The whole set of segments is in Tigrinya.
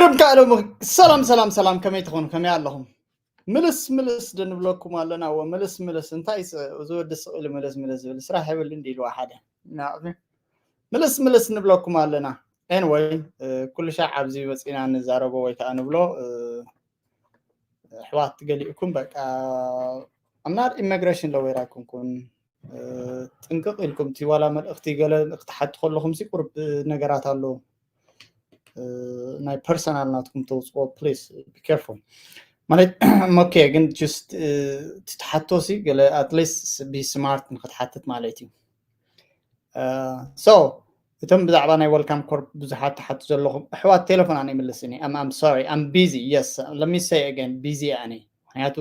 ሰላም ሰላም ሰላም፣ ከመይ ትኾኑ? ከመይ ኣለኹም? ምልስ ምልስ ድንብለኩም ኣለና። ወ ምልስ ምልስ እንታይ ስ-፣ እዚ ወዲ ስቕ ኢሉ ምልስ ምልስ ዝብል ስራሕ የብልን ድዩ ኢልዋ ሓደ። ምልስ ምልስ ንብለኩም ኣለና። Anyway፣ ኩሉ ሻዕ ኣብዚ መፂና ንዛረቦ ወይ ከዓ ንብሎ። ኣሕዋት ገሊእኩም በቃ I'm not immigration lawyer ኣይኮንኩን። ጥንቅቕ ኢልኩም እቲ ዋላ መልእኽቲ ገለ ክትሓቱ ከለኹም ሲ ቁርብ ነገራት ኣለዉ። ናይ ፐርሰናል ናትኩም ተውፅኦ please be careful። ማለት okay፣ ግን just ትትሓቶ ሲ ገለ at least be smart ንክትሓትት ማለት እዩ። So እቶም ብዛዕባ ናይ welcome corp ብዙሓት ትሓቱ ዘለኹም ኣሕዋት፣ ቴሌፎን ኣነ ይምልስኒ። I'm sorry, I'm busy. Yes, let me say again, busy ኣነ። ምክንያቱ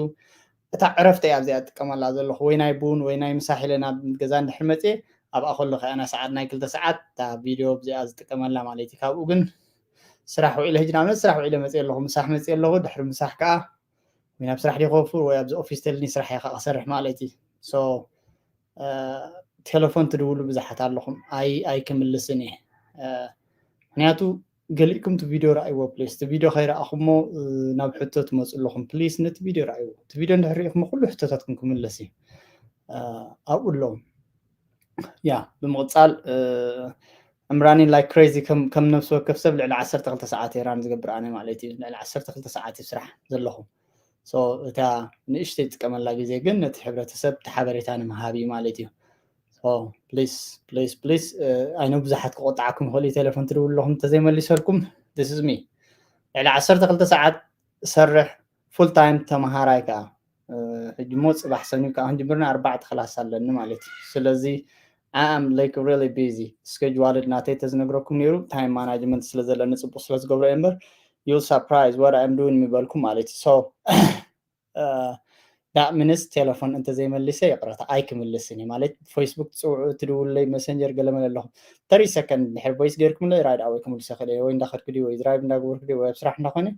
እታ ዕረፍቲ እያ ኣብዚኣ ዝጥቀመላ ዘለኹ፣ ወይ ናይ ቡን ወይ ናይ ምሳሕ ኢለ ናብ ገዛ እንድሕር መፅየ ኣብኣ ከለኹ እያ፣ ናይ ሰዓት ናይ ክልተ ሰዓት እታ ቪድዮ ኣብዚኣ ዝጥቀመላ ማለት እዩ። ካብኡ ግን ስራሕ ውዒለ፣ ሕጂ ንኣብነት ስራሕ ውዒለ መፅየ ኣለኹ፣ ምሳሕ መፅየ ኣለኹ። ድሕሪ ምሳሕ ከዓ ወይ ናብ ስራሕ ዲየ ክወፍር ወይ ኣብዚ ኦፊስ ተልኒ ስራሕ እየ ከዓ ክሰርሕ ማለት እዩ። So ቴሌፎን ትድውሉ ብዙሓት ኣለኹም፣ ኣይ ኣይክምልስን እየ። ምክንያቱ ገሊእኩም እቲ ቪድዮ ረኣይዎ please። እቲ ቪድዮ ከይረኣኹሞ ናብ ሕቶ ትመፁ ኣለኹም። Please ነቲ ቪድዮ ረኣይዎ። እቲ ቪድዮ እንድሕር ርኢኹሞ ኩሉ ሕቶታትኩም ክምለስ እዩ። ኣብኡ ኣለዉ። ያ ብምቕፃል I'm running like crazy። ከም ነብሲ ወከፍ ሰብ ልዕሊ ዓሰርተ ክልተ ሰዓት እየ ራን ዝገብር ኣነ ማለት እዩ። ልዕሊ ዓሰርተ ክልተ ሰዓት እዩ ስራሕ ዘለኹ። So እታ ንእሽተይ ዝጥቀመላ ግዜ ግን ነቲ ሕብረተሰብ እቲ ሓበሬታ ንምሃብ እዩ ማለት እዩ። So please please please፣ I know ብዙሓት ክቆጣዓኩም ይኽእል እዩ። ቴሌፎን ትድውሉ ኣለኹም እንተዘይመሊሰልኩም፣ this is me። ልዕሊ ዓሰርተ ክልተ ሰዓት እሰርሕ፣ full time ተምሃራይ ከዓ። ሕጂ ሞ ፅባሕ ሰኒ ከዓ ክንጅምርና ኣርባዕተ ክላስ ኣለኒ ማለት እዩ። ስለዚ I am like really busy። ስኬጅዋልድ ናተይ ተዝነግረኩም ነይሩ፣ ታይም ማናጅመንት ስለ ዘለኒ ፅቡቅ ስለ ዝገብሮ እየ እምበር፣ you surprise what I'm doing ምበልኩም ማለት እዩ። So that means ቴሌፎን እንተዘይመሊሰ ይቅረታ ኣይክምልስን እየ ማለት፣ ፌስቡክ ትፅውዑ፣ ትድውለይ፣ መሰንጀር ገለመለ ኣለኹም። ተሪ ሰከንድ እንድሕር ቮይስ ገይርኩምለይ ራይድ ኣወይ ክምልሰ ክእል እየ፣ ወይ እንዳኸድኩ ድዩ ወይ ድራይቭ እንዳገበርኩ ድዩ ወይ ኣብ ስራሕ እንዳኮነ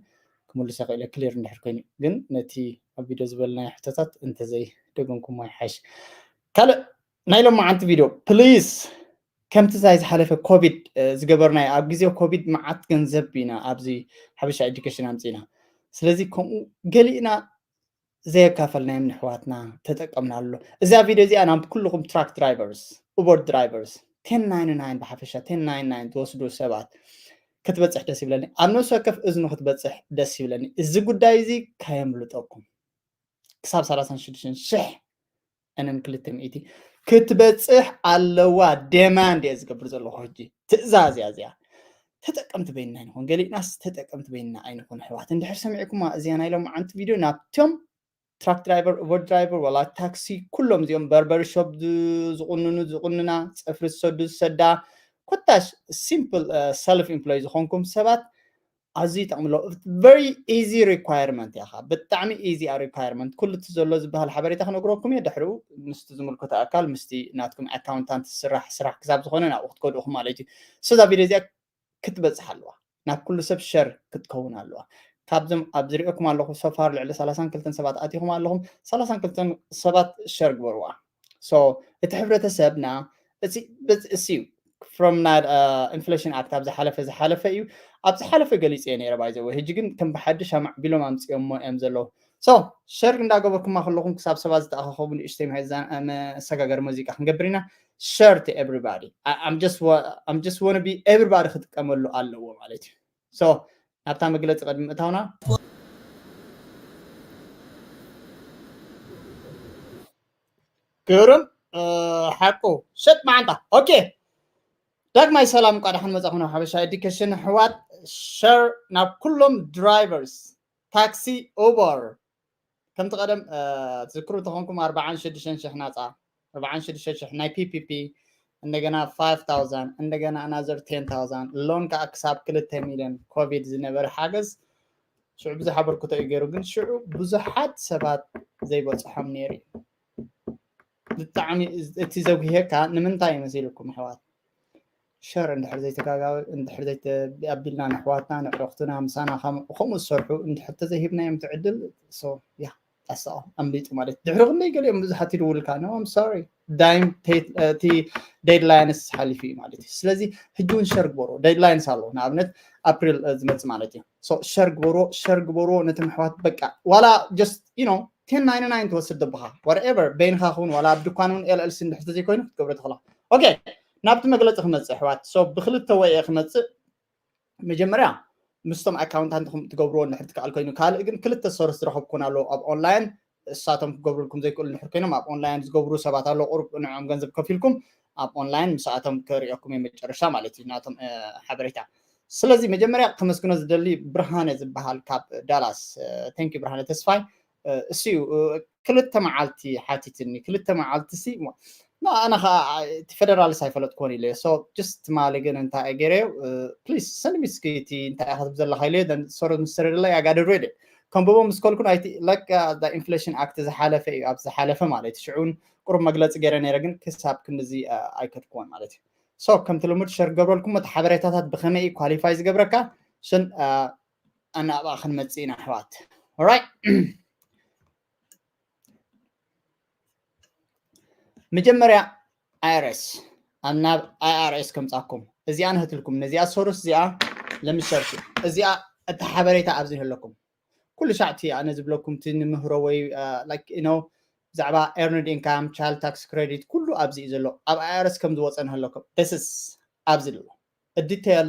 ክምልሰ ክእል እየ፣ ክሊር እንድሕር ኮይኑ። ግን ነቲ ኣብ ቪድዮ ዝበልናዮ ሕቶታት እንተዘይደገምኩሞ ይሓይሽ። ካልእ ናይ ሎማዓንቲ ቪድዮ ፕሊዝ፣ ከምቲ ናይ ዝሓለፈ ኮቪድ ዝገበርናዮ፣ ኣብ ግዜ ኮቪድ መዓት ገንዘብ ኢና ኣብዚ ሓበሻ ኤዱኬሽን ኣምፂና። ስለዚ ከምኡ ገሊእና ዘየካፈልናዮም ንሕዋትና ተጠቀምናሉ። እዛ ቪድዮ እዚኣ ናብ ኩልኹም ትራክ ድራይቨርስ፣ ኡበር ድራይቨርስ፣ ቴን ናይንቲ ናይን ብሓፈሻ ቴን ናይንቲ ናይን ትወስዱ ሰባት ክትበፅሕ ደስ ይብለኒ። ኣብ ነፍሲ ወከፍ እዝኑ ክትበፅሕ ደስ ይብለኒ። እዚ ጉዳይ እዚ ካየምልጠኩም። ክሳብ ሰላሳን ሽዱሽተን ሽሕ እንን ክልተ ሚእቲ ክትበፅሕ ኣለዋ። ደማንድ እየ ዝገብር ዘለኹ ሕጂ። ትእዛዝ እያ እዚኣ። ተጠቀምቲ በይንና ኣይንኾን። ገሊእናስ ተጠቀምቲ በይንና ኣይንኾን ኣሕዋት። እንድሕር ሰሚዕኩማ እዚኣ ናይ ሎማዓንቲ ቪድዮ ናብቶም ትራክ ድራይቨር፣ ኡበር ድራይቨር፣ ዋላ ታክሲ፣ ኩሎም እዚኦም በርበሪ ሾፕ ዝ-፣ ዝቑንኑ፣ ዝቑንና፣ ፅፍሪ ዝሰዱ፣ ዝሰዳ፣ ኮታሽ ሲምፕል ሰልፍ ኢምፕሎይ ዝኾንኩም ሰባት ኣዝዩ ይጠቕምሎ። ቨሪ ኢዚ ሪኳየርመንት እያ ኸዓ። ብጣዕሚ ኢዚ እያ ሪኳየርመንት። ኩሉ እቲ ዘሎ ዝበሃል ሓበሬታ ክነግረኩም እየ። ድሕሪኡ ምስቲ ዝምልከቶ ኣካል፣ ምስቲ ናትኩም ኣካውንታንት ስራሕ፣ ስራሕ ክሳብ ዝኾነ ናብኡ ክትከዱ ኢኹም ማለት እዩ። So እዛ ቪድዮ እዚኣ ክትበፅሕ ኣለዋ። ናብ ኩሉ ሰብ ሸር ክትከውን ኣለዋ። ካብዞም ኣብ ዝሪኦኩም ኣለኹ፣ ሶፋር ልዕሊ ሰላሳን ክልተን ሰባት ኣቲኹም ኣለኹም። ሰላሳን ክልተን ሰባት ሸር ግበርዋ። So እቲ ሕብረተሰብና፣ እቲ፣ እዚ፣ እዚ from ናይ ኢንፍሌሽን ኣክት ኣብ ዝሓለፈ፣ ዝሓለፈ እዩ። ኣብ ዝሓለፈ ገሊፀ እየ ነይረ ባይዘወ። ሕጂ ግን ከም ብሓድሽ ኣማዕቢሎም ኣምፅኦሞ እዮም ዘለዉ። So ሸር እንዳገበርኩማ ከለኹም ክሳብ ሰባት ዝተኣኻኸቡ ንእሽተይ መሰጋገሪ ሙዚቃ ክንገብር ኢና። Share to everybody. I'm just wa-, I'm just wanna be everybody ክጥቀመሉ ኣለዎ ማለት እዩ። So ናብታ መግለፂ ቅድሚ ምእታውና፣ ግርም፣ እ፣ ሓቁ ሸጥ መዓንታ። ኦኬ፣ ዳግማይ ሰላም፣ እንኳዕ ደሓን መጻኹም ናብ ሓበሻ ኤዱኬሽን ኣሕዋት። ሸር ናብ ኩሎም ድራይቨርስ፣ ታክሲ፣ ኡበር። ከምቲ ቀደም፣ እ፣ ትዝክሩ እንተኾንኩም ኣርባዓን ሽዱሽተን ሽሕ ናጻ፣ ኣርባዓን ሽዱሽተን ሽሕ ናይ ፒ ፒ ፒ፣ እንደገና ፋይቭ ታውዛንድ፣ እንደገና ኣናዘር ቴን ታውዛንድ፣ ሎን ከዓ ክሳብ ክልተ ሚልዮን ኮቪድ ዝነበረ ሓገዝ ሽዑ ብዙሕ ኣበርክቶ እዩ ገይሩ፣ ግን ሽዑ ብዙሓት ሰባት ዘይበፅሖም ነይሩ እዩ። ብጣዕሚ እቲ ዘጉህየካ ንምንታይ እዩ መሲልኩም ኣሕዋት? ሸር እንድሕር ዘይተጋጋ-፣ እንድሕር ዘይተ-፣ ኣቢልና ንኣሕዋትና፣ ንዕረኽትና፣ ምሳና ከም-፣ ከምኡ ዝሰርሑ እንድሕር ተዘይሂብናዮም እቲ ዕድል፣ so፣ ያ፣ ኣስኦ ኣምሊጡ ማለት ድሕሪ ክንደይ ገሊኦም ብዙሓት ይድውልካ no I'm sorry time እቲ deadlines ሓሊፉ እዩ ማለት እዩ። ስለዚ ሕጂ እውን share ግበሩ። Deadlines ኣሎ፣ ንኣብነት ኣፕሪል ዝመፅእ ማለት እዩ። So share ግበሩ፣ share ግበሩ ነቶም ኣሕዋት። በቃ ዋላ just you know ten ninety-nine ትወስድ ደብኻ whatever በይንኻ ክውን ዋላ ኣብ ድኳን እውን LLC እንድሕር ተዘይኮይኑ ክትገብሮ ትኽእላ። Okay ናብቲ መግለፂ ክመፅእ ኣሕዋት። So ብክልተ way ክመፅእ መጀመርያ ምስቶም ኣካውንታንትኩም ትገብርዎ እንድሕር ትከኣል ኮይኑ፣ ካልእ ግን ክልተ ሶርስ ዝረኸብኩን ኣለዉ ኣብ ኦንላይን። እሳቶም ክገብሩልኩም ዘይክእሉ እንድሕር ኮይኖም ኣብ ኦንላይን ዝገብሩ ሰባት ኣለዉ። ቁሩብ ንዕኦም ገንዘብ ከፊልኩም ኣብ ኦንላይን ምስኣቶም ከርእየኩም እየ መጨረሻ ማለት እዩ ናቶም ሓበሬታ። ስለዚ መጀመርያ ከመስግኖ ዝደሊ ብርሃነ ዝበሃል ካብ ዳላስ። Thank you ብርሃነ ተስፋይ። እሱ እዩ ክልተ መዓልቲ ሓቲትኒ። ክልተ መዓልቲ ሲ ኣነ ከዓ እቲ ፌደራልስ ኣይፈለጥኩዎን ኢለ። So just ትማሊ ግን እንታይ ገይረዮ please send me እስኪ እቲ እንታይ ኢኻ ትብል ዘለኻ ኢለ ሶርስ ምስ ሰደደለይ I got ready። ከንብቦ ምስ ከልኩን ኣይቲ ለካ ኢንፍሌሽን ኣክት ዝሓለፈ እዩ ኣብ ዝሓለፈ ማለት እዩ። ሽዑን ቁሩብ መግለፂ ገይረ ነይረ ግን ክሳብ ክንድዚ ኣይከድኩዎን ማለት እዩ። So ከምቲ ልሙድ share ገብረልኩም እቲ ሓበሬታታት ብኸመይ እዩ qualify ዝገብረካ ሽን ኣናብኣ ክንመፅእ ኢና ኣሕዋት። Alright መጀመርያ IRS ኣብ ናብ IRS ከምፃኩም እዚኣ ንህትልኩም ነዚኣ ሶርስ እዚኣ ለምሸርቱ እዚኣ እቲ ሓበሬታ ኣብዚ ንህለኩም ኩሉ ሻዕ እቲ ኣነ ዝብለኩም እቲ ንምህሮ ወይ like you know ብዛዕባ earned income child tax credit ኩሉ ኣብዚ እዩ ዘሎ ኣብ IRS ከም ዝወፀ ንህለኩም this is ኣብዚ ኣሎ ዲቴል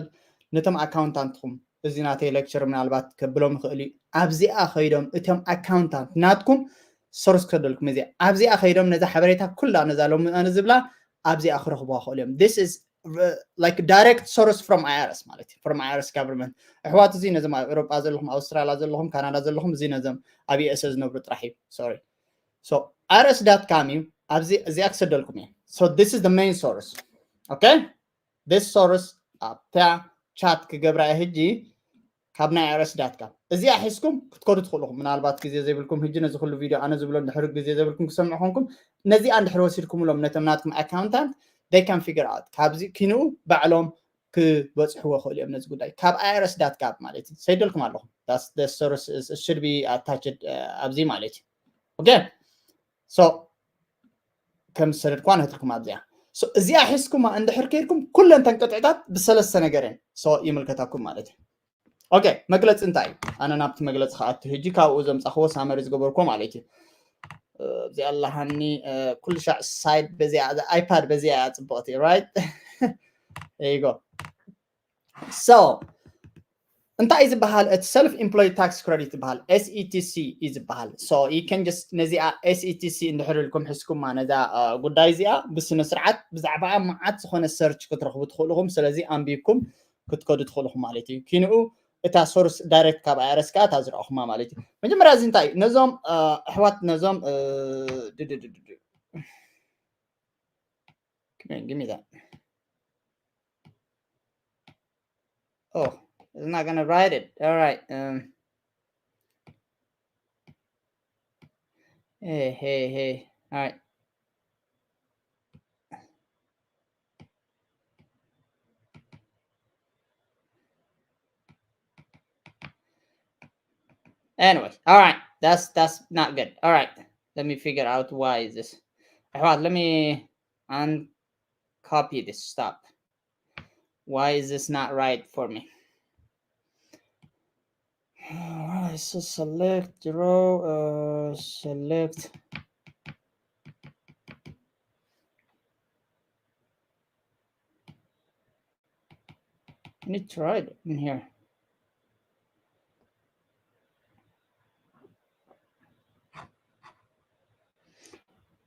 ነቶም ኣካውንታንትኩም እዚ ናተይ ሌክቸር ምናልባት ከብሎም ይኽእል እዩ ኣብዚኣ ከይዶም እቶም ኣካውንታንት ናትኩም ሶርስ ክሰደልኩም እዚኣ ኣብዚኣ ከይዶም ነዛ ሓበሬታ ኩላ ነዛ ሎሚ ኣነ ዝብላ ኣብዚኣ ክረኽቡ ክኽእሉ እዮም this is like direct source from IRS ማለት እዩ from IRS government ኣሕዋት እዚ ነዞም ኣብ ኤሮጳ ዘለኹም ኣውስትራልያ ዘለኹም ካናዳ ዘለኹም እዚ ነዞም ኣብ USA ዝነብሩ ጥራሕ እዩ sorry so IRS dot com እዩ ኣብዚ እዚኣ ክሰደልኩም እየ so this is the main source okay this source ኣብታ ቻት ክገብራ እየ ሕጂ ካብ ናይ IRS dot com እዚኣ ሒዝኩም ክትከዱ ትኽእሉ ምናልባት ግዜ ዘይብልኩም ሕጂ ነዚ ኩሉ ቪድዮ ኣነ ዝብሎ እንድሕር ግዜ ዘይብልኩም ክሰምዑ ኮንኩም ነዚኣ እንድሕር ወሲድኩምሎም ነቶም ናትኩም ኣካውንታንት they can figure out ካብዚ ኪንኡ ባዕሎም ክበፅሕዎ ክእሉ እዮም ነዚ ጉዳይ ካብ IRS dot gov ማለት እዩ ሰይደልኩም ኣለኹም source should be attached ኣብዚ ማለት እዩ okay so ከም ዝሰደድኳ ንህትልኩም ኣብዚኣ እዚኣ ሒዝኩማ እንድሕር ከይድኩም ኩለን ተንቅጥዕታት ብሰለስተ ነገር እየን ይምልከታኩም ማለት እዩ okay መግለፂ እንታይ እዩ ኣነ ናብቲ መግለፂ ከኣቱ ሕጂ ካብኡ ዘምፃኽዎ ሳመሪ ዝገበርኮ ማለት እዩ እዚኣ ኣለሃኒ ኩሉ ሻዕ ሳይድ በዚኣ ኣይፓድ በዚኣ እያ ፅቡቅቲ right go so እንታይ እዩ ዝበሃል እቲ self employed tax credit ዝበሃል SETC እዩ ዝበሃል so you can just ነዚኣ SETC እንድሕር ኢልኩም ሒዝኩማ ነዛ ጉዳይ እዚኣ ብስነ ስርዓት ብዛዕባኣ መዓት ዝኾነ ሰርች ክትረኽቡ ትኽእልኹም ስለዚ ኣንቢብኩም ክትከዱ ትኽእልኹም ማለት እዩ ኪንኡ እታ ሶርስ ዳይሬክት ካብ IRS ከዓ እታ ዝረኣኹማ ማለት እዩ መጀመርያ እዚ እንታይ እዩ ነዞም ኣሕዋት ነዞም Give me that. Oh, it's not gonna write it. All right. Um, hey, hey, hey. All right. Anyway, all right. That's that's not good. All right. Let me figure out why is this. All right, let me uncopy this stop. Why is this not right for me? All right, so select row, uh, select. Let me try it in here.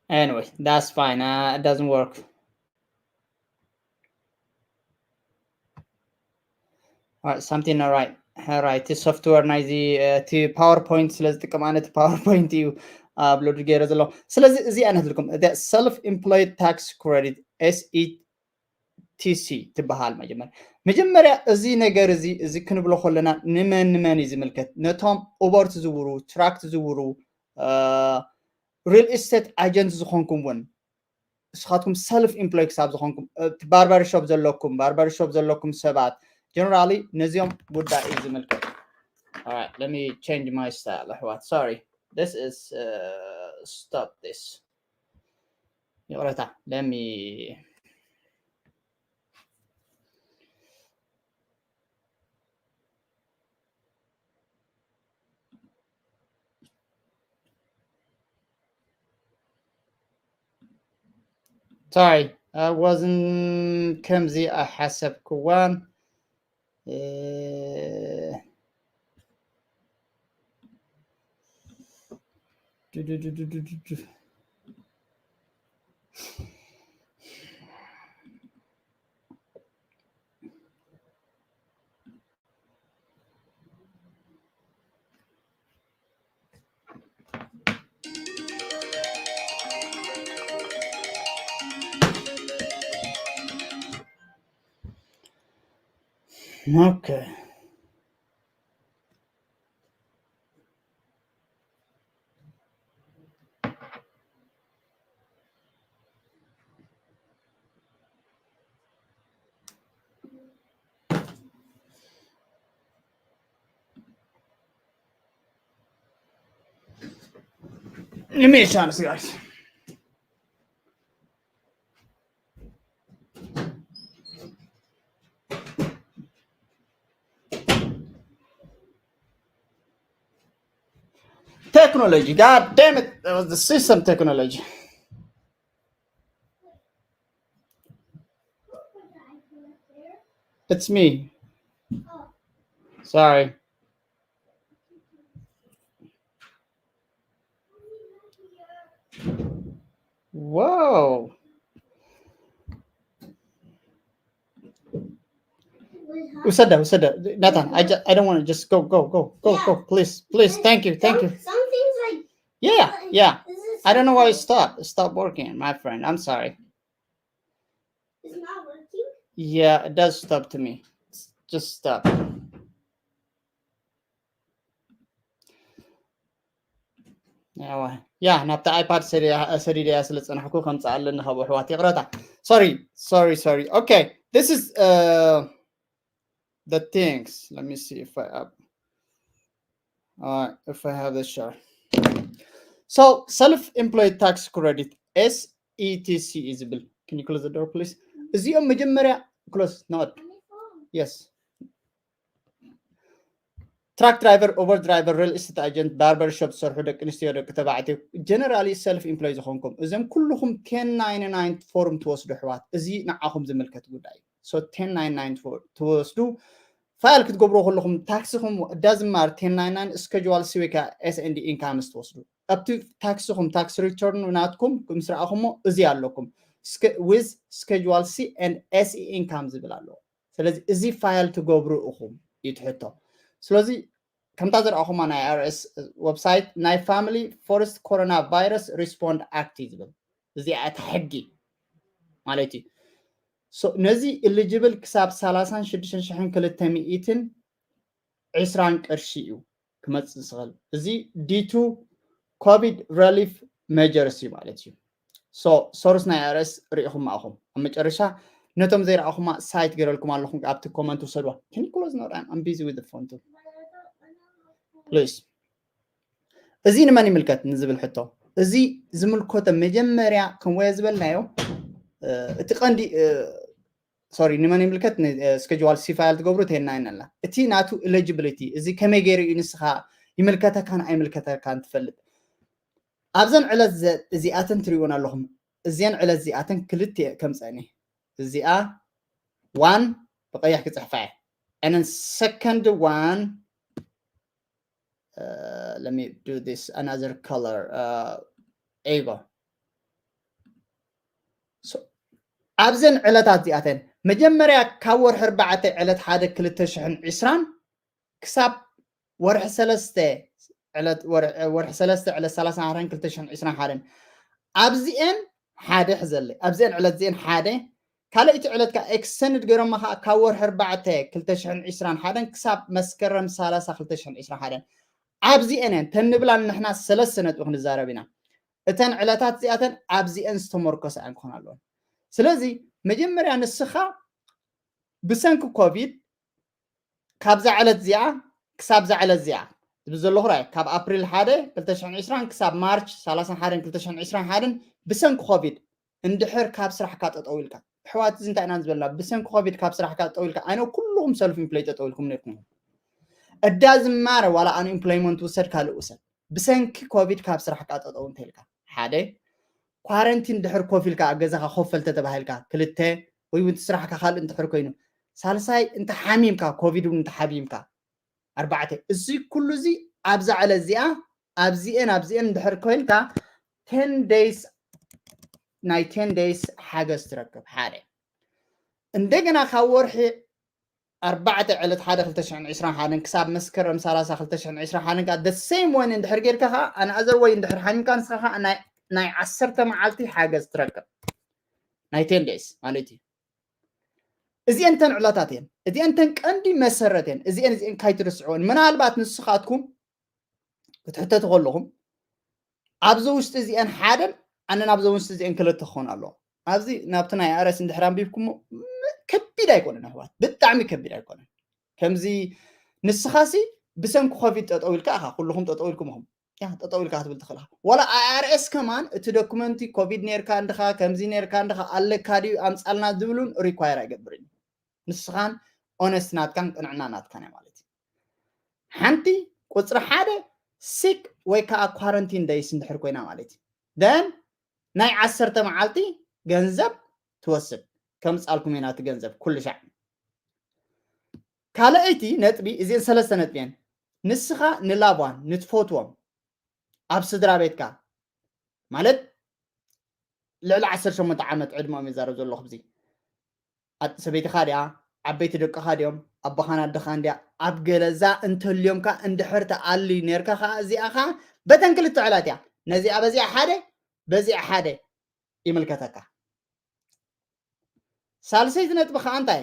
Anyway, that's fine. Uh, it doesn't work. All right, something all right. All right, the software ናይዚ እቲ ፓወርፖይንት ስለ ዝጥቀም ኣነ እቲ ፓወርፖይንት እዩ ኣፕሎድ ገይረ ዘሎ ስለዚ እዚኣ ነትልኩም self employed tax credit SETC ትበሃል መጀመርያ መጀመርያ እዚ ነገር እዚ እዚ ክንብሎ ከለና ንመን ንመን እዩ ዝምልከት ነቶም ኡበር ትዝውሩ ትራክ ትዝውሩ real estate agent ዝኾንኩም እውን ንስኻትኩም self employed ክሳብ ዝኾንኩም barber shop ዘለኩም barber shop ዘለኩም ሰባት generally ነዚኦም ጉዳይ እዩ ዝምልከት let me change my style ኣሕዋት sorry This is, uh, stop this. ይቕረታ፣ let me Sorry, I wasn't ከምዚ ኣይሓሰብክዋን። Uh, Okay. Let me chance, guys. Technology, god damn it, that was the system technology. It's me. Sorry. Wow. Usada, Usada, Nathan, I, ju- I don't want to just go, go, go, go, go, please, please, thank you, thank you. Some things like Yeah, yeah. This is I don't know why it stopped. It stopped working, my friend. I'm sorry. It's not working. Yeah, it does stop to me. Just stop. ያዋ ያ ናብቲ ኣይፓድ ሰዲደያ ስለ ዝፀናሕኩ ከምፅእ ኣለኒ ካብ ኣሕዋት ይቕረታ። Sorry, sorry, sorry. Okay, this is, uh, the things. Let me see if I have, uh, if I have the share. So self-employed tax credit, S E T C እዩ ዝብል። Can you close the door, please? እዚኦም መጀመርያ close, not. Yes. Truck driver, Uber driver, real estate agent, barber shop ዝሰርሑ ደቂ ኣንስትዮ፣ ደቂ ተባዕትዮ፣ generally self employed ዝኾንኩም፣ እዞም ኩልኹም ten ninety-nine form ትወስዱ ኣሕዋት፣ እዚ ንዓኹም ዝምልከት ጉዳይ እዩ። So ten ninety-nine ትወስዱ፣ ፋይል ክትገብሩ ከለኹም ታክስኹም፣ it doesn't matter፣ ten ninety-nine፣ Schedule C ወይ ከዓ S and incomes ትወስዱ፣ ኣብቲ ታክስኹም፣ tax return ናትኩም ምስ ረኣኹሞ እዚ ኣለኩም፣ with Schedule C and S E income ዝብል ኣለዎ። ስለዚ እዚ ፋይል ትገብሩ ኢኹም እዩ እቲ ሕቶ። ስለዚ ከምታ ዝረኣኹማ ናይ I R S website ናይ Family First Coronavirus Response Act እዩ ዝብል። እዚኣ እታ ሕጊ ማለት እዩ። So ነዚ eligible ክሳብ ሰላሳን ሽዱሽተ ሽሕን ክልተ ሚእትን ዕስራን ቅርሺ እዩ ክመጽእ ዝኽእል። እዚ due to COVID relief measures እዩ ማለት እዩ። So source ናይ I R S ርኢኹም ኣኹም። ኣብ መጨረሻ ነቶም ዘይረኣኹማ cite ገይረልኩም ኣለኹም፣ ኣብቲ comment ውሰድዋ። Can you close? No, I'm, I'm busy with the phone too. Please. እዚ ንመን ይምልከት ንዝብል ሕቶ፣ እዚ ዝምልከቶ መጀመርያ ከምወየ ዝበልናዮ፣ እ፣ እቲ ቀንዲ፣ እ፣ ሶሪ፣ ንመን ይምልከት? ን-፣ እ፣ Schedule C ፋይል ትገብሩ ten ninety-nine ኣላ። እቲ ናቱ eligibility፣ እዚ ከመይ ገይሩ እዩ ንስኻ ይምልከተካን ኣይምልከተካን ትፈልጥ። ኣብዘን ዕለት ዘ-፣ እዚኣተን ትሪእወን ኣለኹም። እዚአን ዕለት እዚኣተን ክልተ ከምፀእኒ። እዚኣ one ብቀይሕ ክፅሕፋ እየ። And then second one, uh, let me do this another color, uh, Ava. So ኣብዘን ዕለታት እዚኣተን መጀመርያ ካብ ወርሒ ኣርባዕተ ዕለት ሓደ ክልተ ሽሕን ዕስራን ክሳብ ወርሒ ሰለስተ ዕለት፣ ወር-፣ ወርሒ ሰለስተ ዕለት ሰላሳን ሓደን ክልተ ሽሕን ዕስራን ሓደን ኣብዚኤን ሓደ ሕዘለይ፣ ኣብዚኤን ዕለት እዚኤን ሓደ፣ ካልኣይቲ ዕለት ከዓ extended ገይሮማ ከዓ ካብ ወርሒ ኣርባዕተ ክልተ ሽሕን ዕስራን ሓደን ክሳብ መስከረም ሰላሳ ክልተ ሽሕን ዕስራን ሓደን ኣብዚኤን እየን። ተን ንብላ ንሕና ሰለስተ ነጥቢ ክንዛረብ ኢና። እተን ዕለታት እዚኣተን ኣብዚኤን ዝተመርኮሰ እየን ክኾና ኣለወን። ስለዚ መጀመርያ ንስኻ ብሰንኪ ኮቪድ ካብዛ ዕለት እዚኣ ክሳብ እዛ ዕለት እዚኣ፣ ዝብል ዘለኹ ራይ ካብ ኣፕሪል ሓደ ክልተ ሽሕን ዕስራን ክሳብ ማርች ሰላሳን ሓደን ክልተ ሽሕን ዕስራን ሓደን ብሰንኪ ኮቪድ እንድሕር ካብ ስራሕካ ጠጠው ኢልካ፣ ኣሕዋት፣ እዚ እንታይ ኢና ዝበልና? ብሰንኪ ኮቪድ ካብ ስራሕካ ጠጠው ኢልካ፣ ኣይነ ኩልኹም ሰልፍ ኢምፕሎይ ጠጠው ኢልኩም ነርኩም። እዳ ዝማረ ዋላ ኣን ኢምፕሎይመንት ውሰድ፣ ካልእ ውሰድ፣ ብሰንኪ ኮቪድ ካብ ስራሕካ ጠጠው እንተልካ፣ ሓደ ኳረንቲን ድሕር ኮፍ ኢልካ ኣብ ገዛኻ ኮፍ በል ተተባሂልካ፣ ክልተ ወይ እውን ስራሕካ ካልእ እንድሕር ኮይኑ፣ ሳልሳይ እንተ ሓሚምካ፣ ኮቪድ እውን እንተ ሓሚምካ፣ ኣርባዕተ። እዚ ኩሉ እዚ ኣብዛ ዕለት እዚኣ ኣብዚኤን ኣብዚኤን እንድሕር ኮይንካ ቴን ደይስ ናይ ቴን ደይስ ሓገዝ ትረክብ። ሓደ እንደገና ካብ ወርሒ ኣርባዕተ ዕለት ሓደ ክልተ ሽሕን ዕስራን ሓደን ክሳብ መስከረም ሰላሳ ክልተ ሽሕን ዕስራን ሓደን ከዓ the same one እንድሕር ጌርካ ከዓ ኣንኣዘር ወይ እንድሕር ሓሚምካ ንስኻ ከዓ ናይ ናይ ዓሰርተ መዓልቲ ሓገዝ ትረክብ ናይ ቴን ደይስ ማለት እዩ። እዚአን ተን ዕለታት እየን። እዚአን ተን ቀንዲ መሰረት እየን። እዚአን እዚአን ካይትርስዕወን። ምናልባት ንስኻትኩም ክትሕተቱ ከለኹም ኣብዚ ውሽጢ እዚአን ሓደን ኣነን ኣብዚ ውሽጢ እዚአን ክልተ ክኾን ኣለዎ። ኣብዚ ናብቲ ናይ ኣረስ እንድሕር ኣንቢብኩሞ ከቢድ ኣይኮነን ኣሕዋት፣ ብጣዕሚ ከቢድ ኣይኮነን። ከምዚ ንስኻሲ ብሰንኪ ኮቪድ ጠጠው ኢልካ ኢኻ፣ ኩልኹም ጠጠው ኢልኩም ኢኹም። ያ ጠጠው ኢልካ ክትብል ትኽእል ኢኻ። ዋላ ኣይ ኣር ኤስ ከማን እቲ ዶክመንቲ ኮቪድ ነርካ እንድኻ ከምዚ ነርካ እንድኻ ኣለካ ድዩ ኣምጻልና ዝብሉን ሪኳየር ኣይገብርን እዩ። ንስኻን ኦነስት ናትካን ቅንዕና ናትካን እያ ማለት እዩ። ሓንቲ ቁፅሪ ሓደ ሲክ ወይ ከዓ ኳረንቲን ደይስ እንድሕር ኮይና ማለት እዩ። ደን ናይ ዓሰርተ መዓልቲ ገንዘብ ትወስድ ከምፃልኩም ኢና እቲ ገንዘብ ኩሉ ሻዕ። ካልኣይቲ ነጥቢ እዚአን ሰለስተ ነጥቢ እየን። ንስኻ ንላቧን ንትፈትዎም ኣብ ስድራ ቤትካ ማለት ልዕሊ ዓሰርተ ሸሞንተ ዓመት ዕድመኦም ይዛረብ ዘለኹ ብዚ ሰበይትኻ ድያ ዓበይቲ ደቅኻ ድዮም ኣቦኻን ኣደኻን ድያ ኣብ ገለዛ እንተልዮምካ እንድሕር ተኣልዩ ነርካ ከዓ እዚኣ ከዓ በተን ክልተ ዕለት እያ ነዚኣ በዚኣ ሓደ በዚኣ ሓደ ይምልከተካ። ሳልሰይቲ ነጥቢ ከዓ እንታይ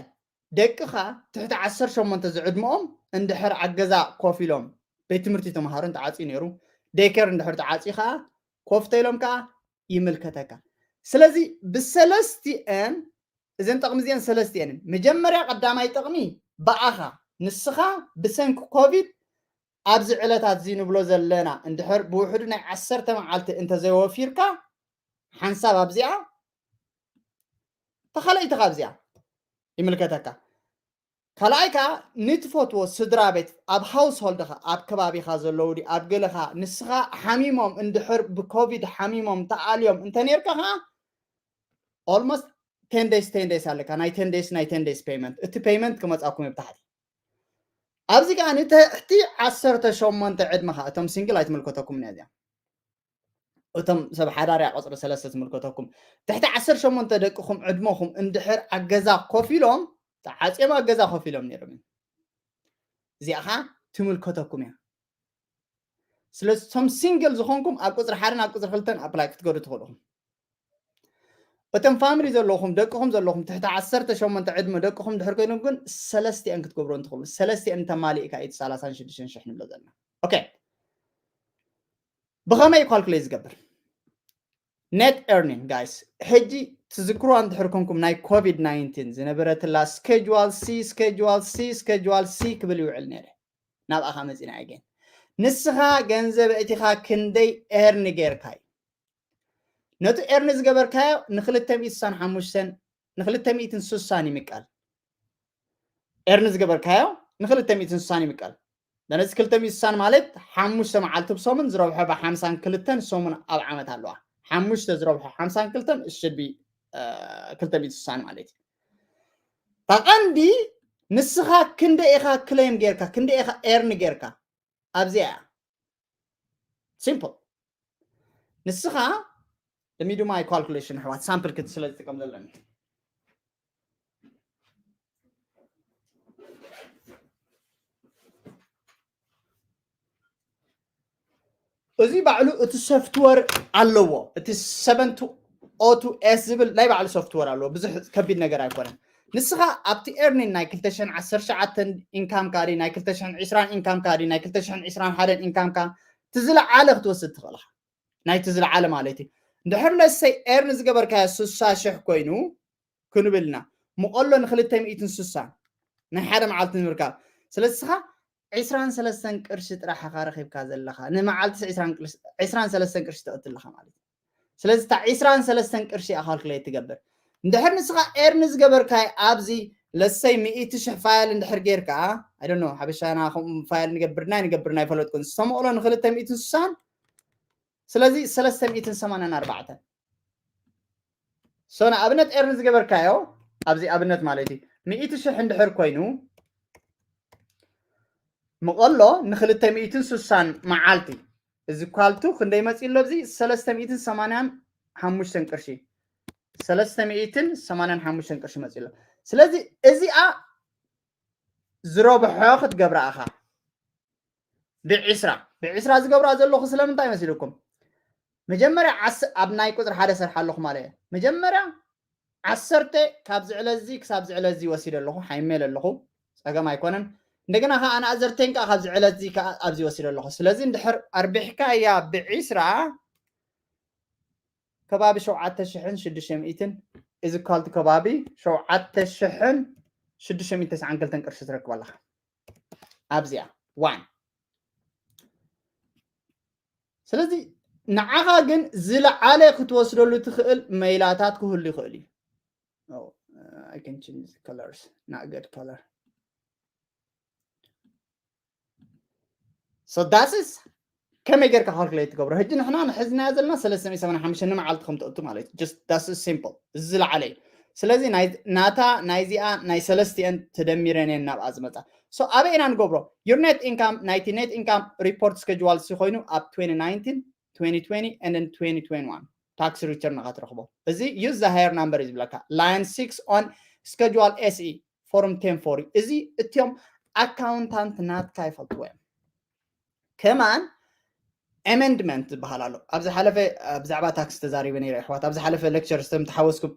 ደቅኻ ትሕቲ ዓሰርተ ሸሞንተ ዝዕድመኦም እንድሕር ኣብ ገዛ ኮፍ ኢሎም ቤት ትምህርቲ ተምሃሮ እንተዓፅዩ ነይሩ ደይኬር እንድሕር ተዓፅዩ ከዓ ኮፍ ተኢሎም ከዓ ይምልከተካ። ስለዚ ብሰለስቲአን እዘን ጠቕሚ እዚአን ሰለስቲአንን መጀመርያ ቀዳማይ ጠቕሚ ብኣኻ ንስኻ ብሰንኪ ኮቪድ ኣብዚ ዕለታት እዚ ንብሎ ዘለና እንድሕር ብውሕዱ ናይ ዓሰርተ መዓልቲ እንተዘይወፊርካ ሓንሳብ ኣብዚኣ ተኻለይቲ ካብዚኣ ይምልከተካ። ካልኣይ ከዓ ንትፈትዎ ስድራ ቤት ኣብ ሃውስሆልድኻ ኣብ ከባቢኻ ዘለዉ ድዩ ኣብ ገለኻ ንስኻ ሓሚሞም እንድሕር ብኮቪድ ሓሚሞም ተኣልዮም እንተኔርካ ከዓ ኦልሞስት ቴን ደይስ ቴን ደይስ ኣለካ ናይ ቴን ደይስ ናይ ቴን ደይስ ፔይመንት እቲ ፔይመንት ክመፃኩም ይብታሕቲ ኣብዚ ከዓ ንትሕቲ ዓሰርተ ሸሞንተ ዕድመኻ እቶም ሲንግል ኣይትምልከተኩም ነዚኣ እቶም ሰብ ሓዳር እያ ቁፅሪ ሰለስተ ትምልከተኩም ትሕቲ ዓሰርተ ሸሞንተ ደቅኹም ዕድመኹም እንድሕር ኣብ ገዛ ኮፍ ኢሎም ተዓፅዮም ኣብ ገዛ ኮፍ ኢሎም ነይሮም እዮም እዚኣ ከዓ ትምልከተኩም እያ ስለቶም ሲንግል ዝኾንኩም ኣብ ቁፅሪ ሓደን ኣብ ቁፅሪ ክልተን ኣፕላይ ክትገዱ ትኽእሉኹም እቶም ፋሚሊ ዘለኹም ደቅኹም ዘለኹም ትሕቲ ዓሰርተ ሸሞንተ ዕድመ ደቅኹም ድሕር ኮይኖም ግን ሰለስቲአን ክትገብሮ እንትኽእሉ ሰለስቲአን እንተማሊእካ እዩ ሰላሳን ሽዱሽተን ሽሕ ንብሎ ዘለና ኦኬ ብኸመይ ካልኩሌት ዝገብር net earning guys ሕጂ ትዝክሩ እንድሕር ኮንኩም ናይ ኮቪድ ናይንቲን ዝነበረትላ schedule C schedule C schedule C ክብል ይውዕል ነይረ ናብኣኻ መፂና ኣገን ንስኻ ገንዘብ እቲኻ ክንደይ ኤርን ጌርካ እዩ ነቲ ኤርን ዝገበርካዮ ንክልተ ሚእቲ ስሳን ሓሙሽተን ንክልተ ሚእትን ስሳን ይምቀል ኤርን ዝገበርካዮ ንክልተ ሚእትን ስሳን ይምቀል ነነዚ ክልተ ሚእቲ ስሳን ማለት ሓሙሽተ መዓልቲ ብሰሙን ዝረብሖ ብሓምሳን ክልተን ሰሙን ኣብ ዓመት ኣለዋ ሓሙሽተ ዝረብሖ ሓምሳን ክልተን እሽቢ ክልተ ሚእቲ ስሳን ማለት እዩ ታቐንዲ ንስኻ ክንደ ኢኻ ክሌም ጌርካ ክንደ ኢኻ ኤርን ጌርካ ኣብዚኣ እያ ሲምፕል ንስኻ ለሚዱ ማይ ካልኩሌሽን ኣሕዋት ሳምፕል ክት ስለ ዝጥቀም ዘለኒ እዚ ባዕሉ እቲ ሶፍትወር ኣለዎ እቲ ሰቨን ኦቱ ኤስ ዝብል ናይ ባዕሉ ሶፍትወር ኣለዎ ብዙሕ ከቢድ ነገር ኣይኮነን ንስኻ ኣብቲ ኤርኒን ናይ ክልተ ሽሕን ዓሰርተ ትሽዓተን ኢንካምካ ድዩ ናይ ክልተ ሽሕን ዕስራን ኢንካምካ ድዩ ናይ ክልተ ሽሕን ዕስራን ሓደን ኢንካምካ እቲ ዝለዓለ ክትወስድ ትኽእል ኢኻ ናይቲ ዝለዓለ ማለት እዩ እንድሕር ለሰይ ኤርን ዝገበርካዮ ስሳ ሽሕ ኮይኑ ክንብልና ምቐሎ ንክልተ ሚእትን ስሳን ናይ ሓደ መዓልቲ ንምርካብ ስለዚ ስኻ ዕስራን ሰለስተን ቅርሺ ጥራሕ ኢኻ ረኺብካ ዘለኻ። ንመዓልቲ ዕስራን ቅርሺ፣ ዕስራን ሰለስተን ቅርሺ ትቕትል ኣለኻ ማለት እዩ። ስለዚ እታ ዕስራን ሰለስተን ቅርሺ እያ ካልኩሌት ትገብር። እንድሕር ንስኻ ኤርን ዝገበርካይ ኣብዚ ለሰይ ሚእቲ ሽሕ ፋይል እንድሕር ጌርካ፣ I don't know፣ ሓበሻና ከምኡ ፋይል ንገብርና ንገብርና ይፈለጥኩን ዝተመቕሎ ንክልተ ሚእትን ስሳን። ስለዚ ሰለስተ ሚእትን ሰማንያን ኣርባዕተን። So ንኣብነት ኤርን ዝገበርካዮ ኣብዚ ኣብነት ማለት እዩ፣ ሚእቲ ሽሕ እንድሕር ኮይኑ መቐሎ ንክልተ ሚእትን ስሳን መዓልቲ እዚ ኳልቱ ክንደይ መፂ ኣሎ? ኣብዚ ሰለስተ ሚእትን ሰማንያን ሓሙሽተን ቅርሺ፣ ሰለስተ ሚእትን ሰማንያን ሓሙሽተን ቅርሺ መፂ ኣሎ። ስለዚ እዚኣ ዝረብሖ ክትገብራ ኢኻ። ብዕስራ ብዕስራ ዝገብራ ዘለኹ ስለምንታይ መሲልኩም? መጀመርያ ዓስ ኣብ ናይ ቁፅሪ ሓደ ሰርሓ ኣለኹ ማለት እየ። መጀመርያ ዓሰርተ ካብ ዝዕለ እዚ ክሳብ ዝዕለ እዚ ወሲደ ኣለኹ፣ ሓይሜል ኣለኹ፣ ፀገም ኣይኮነን። እንደገና ከዓ ኣናእዘርቴን ከዓ ካብ ዝዕለ እዚ ከዓ ኣብዚ ወሲደ ኣለኹ። ስለዚ እንድሕር ኣርቢሕካ እያ ብዕስራ ከባቢ ሸውዓተ ሽሕን ሽዱሽተ ሚእትን እዚ ኳልቲ ከባቢ ሸውዓተ ሽሕን ሽዱሽተ ሚእትን ተስዓን ክልተን ቅርሺ ትረክብ ኣለኻ ኣብዚኣ ዋን። ስለዚ ንዓኻ ግን ዝለዓለ ክትወስደሉ ትኽእል መይላታት ክህሉ ይኽእል እዩ። Oh, uh, I can change the colors, not good color. So that's it. ከመይ ጌርካ ካልኩሌት ትገብሮ? ሕጂ ንሕና ንሕዝናዮ ዘለና ሰለስተ ሚእቲ ሰማንያን ሓሙሽተ ንመዓልቲ ከም ትእቱ ማለት እዩ። Just that's simple። እዚ ዝለዓለ እዩ። ስለዚ ናይ ናታ ናይዚኣ ናይ ሰለስቲአን ተደሚረን እየን ናብኣ ዝመጻ። So ኣበይ ኢና ንገብሮ? Your net income ናይቲ net income report schedule ሲ ኮይኑ ኣብ twenty nineteen, twenty twenty and then twenty twenty-one tax return ኢኻ ትረኽቦ። እዚ use the higher number እዩ ዝብለካ። Line six on schedule S E form ten forty እዚ እትዮም ኣካውንታንት ናትካ ይፈልጥዎ እዮም። ከማን ኣመንድመንት ዝበሃል ኣሎ። ኣብ ዝሓለፈ ብዛዕባ ታክስ ተዛሪበ ነይረ ኣሕዋት። ኣብ ዝሓለፈ ሌክቸር ዝተም ተሓወስኩም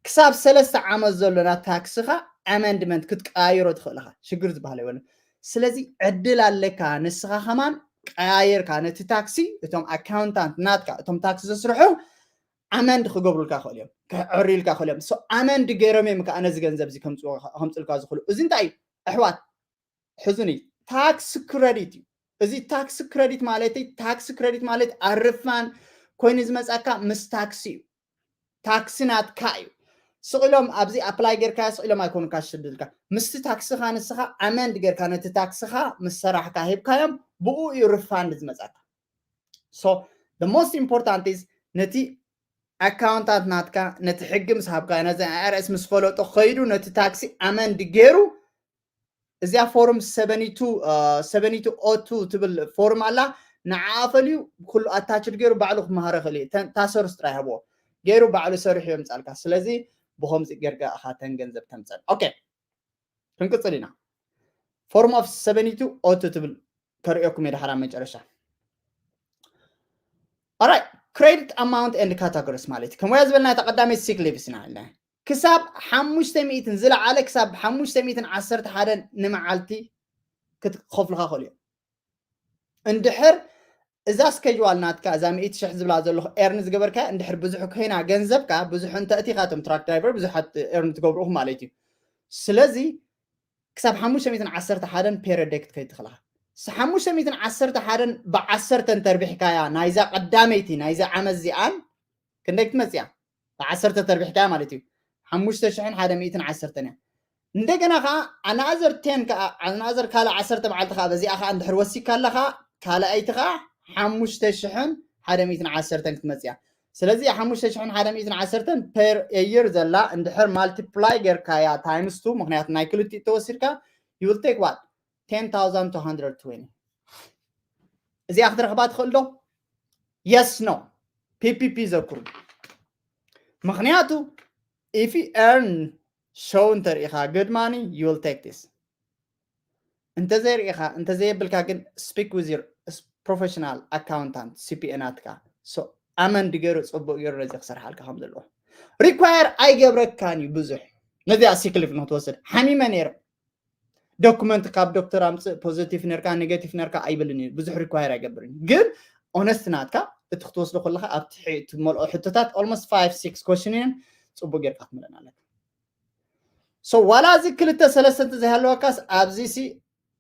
ክሳብ ሰለስተ ዓመት ዘሎ ናብ ታክስኻ ኣመንድመንት ክትቀያይሮ ትኽእል ኢኻ። ሽግር ዝበሃል የብሉን። ስለዚ ዕድል ኣለካ ንስኻ ከማን ቀያየርካ ነቲ ታክሲ እቶም ኣካውንታንት ናትካ እቶም ታክሲ ዘስርሑ ኣመንድ ክገብሩልካ ክእል እዮም፣ ክዕርዩልካ ክእል እዮም። So ኣመንድ ገይሮም እዮም ከዓ ነዚ ገንዘብ እዚ ከምፅዎ- ከምፅልካ ዝኽእሉ። እዚ እንታይ እዩ ኣሕዋት? ሕዙኒ ታክስ ክረዲት እዩ። እዚ ታክስ ክረዲት ማለት ታክስ ክረዲት ማለት ኣርፋን ኮይኑ ዝመፃካ ምስ ታክሲ እዩ። ታክሲ ናትካ እዩ። ስቕ ኢሎም ኣብዚ ኣፕላይ ጌርካ ስቕ ኢሎም ኣይኮኑካ ሽድልካ ምስቲ ታክስኻ ንስኻ ኣመንድ ጌርካ ነቲ ታክስኻ ምስ ሰራሕካ ሂብካዮም ብኡ እዩ ሪፋንድ ዝመፃካ። So the most important is ነቲ ኣካውንታት ናትካ ነቲ ሕጊ ምስ ሃብካ ነዚ ኣይ ኣር ኤስ ምስ ፈለጦ ከይዱ ነቲ ታክሲ ኣመንድ ገይሩ እዚኣ ፎርም ሰቨኒቱ ኦቱ ትብል ፎርም ኣላ። ንዓ ፈልዩ ኩሉ ኣታችድ ገይሩ ባዕሉ ክመሃረ ክእል እዩ። ተን- ታሰርስ ጥራይ ሃብዎ ገይሩ ባዕሉ ሰሪሑ የምፃልካ። ስለዚ ብከምዚ ጌርካ ኢኻ ተን ገንዘብ ተምፀን። ኦኬ ክንቅፅል ኢና። ፎርም ኦፍ ሰቨኒቱ ኦቱ ትብል ከርእየኩም እየ ድሓር ኣብ መጨረሻ። Alright, credit amount and categories ማለት እዩ። ከምያ ዝበልና እታ ቀዳመይቲ ሲክ ሊቭስ ኢና ኢልና ክሳብ ሓሙሽተ ሚእትን ዝለዓለ ክሳብ ሓሙሽተ ሚእትን ዓሰርተ ሓደን ንመዓልቲ ክትኸፍልካ ክእሉ እዮም። እንድሕር እዛ ስኬጅዋል ናትካ እዛ ሚእቲ ሽሕ ዝብላ ዘለኹ ኤርን ዝገበርካ እንድሕር ብዙሕ ኮይና ገንዘብካ ብዙሕ እንተ እቲኻ እቶም ትራክ ድራይቨር ብዙሓት ኤርን ትገብርኹም ማለት እዩ። ስለዚ ክሳብ ሓሙሽተ ሚእትን ዓሰርተ ሓደን ፔረደይ ክትከይድ ትኽእልኻ። ስ- ሓሙሽተ ሚእትን ዓሰርተ ሓደን ብዓሰርተ እንተርቢሕካያ ናይዛ ቀዳመይቲ ናይዛ ዓመት እዚኣን ክንደይ ክትመፅያ? ብዓሰርተ ተርቢሕካያ ማለት እዩ። ሓሙሽተ ሽሕን ሓደ ሚእትን ዓሰርተን እያ። እንደገና ከዓ ኣናዘር ቴን ከዓ ኣናዘር ካልእ ዓሰርተ መዓልቲ ከዓ በዚኣ ከዓ እንድሕር ወሲካ ኣለኻ ካልኣይቲ ከዓ ሓሙሽተ ሽሕን ሓደ ሚእትን ዓሰርተን ክትመፅያ። ስለዚ ሓሙሽተ ሽሕን ሓደ ሚእትን ዓሰርተን ፐር የር ዘላ እንድሕር ማልቲፕላይ ጌርካያ ታይምስ ቱ ምክንያቱ ናይ ክልቲኡ ተወሲድካ you will take what ten thousand two hundred twenty እዚኣ ክትረኽባ ትኽእል ዶ? Yes, no. P P P ዘኩሩ ምክንያቱ if you earn show እንተርኢኻ good money you will take this። እንተዘይርኢኻ እንተዘየብልካ ግን speak with your professional accountant C P A ናትካ ኣመንድ ገይሩ ፅቡቅ ገይሩ ነዚ ክሰርሓልካ ከም ዘለዎ ሪኳየር ኣይገብረካን እዩ ብዙሕ። ነዚኣ ሲክሊፍ ንክትወስድ ሓሚመ ነይረ። ዶኩመንት ካብ ዶክተር ኣምፅእ ፖዘቲቭ ነርካ ኔጋቲቭ ነርካ ኣይብልን እዩ ብዙሕ ሪኳየር ኣይገብርን እዩ። ግን ኦነስት ናትካ እቲ ክትወስዶ ከለካ ኣብቲ ትመልኦ ሕቶታት almost five six question እየን ፅቡቅ ጌርካ ክትምለን ኣለካ። So ዋላ እዚ ክልተ ሰለስተ እንተዘይሃለወካስ ኣብዚ ሲ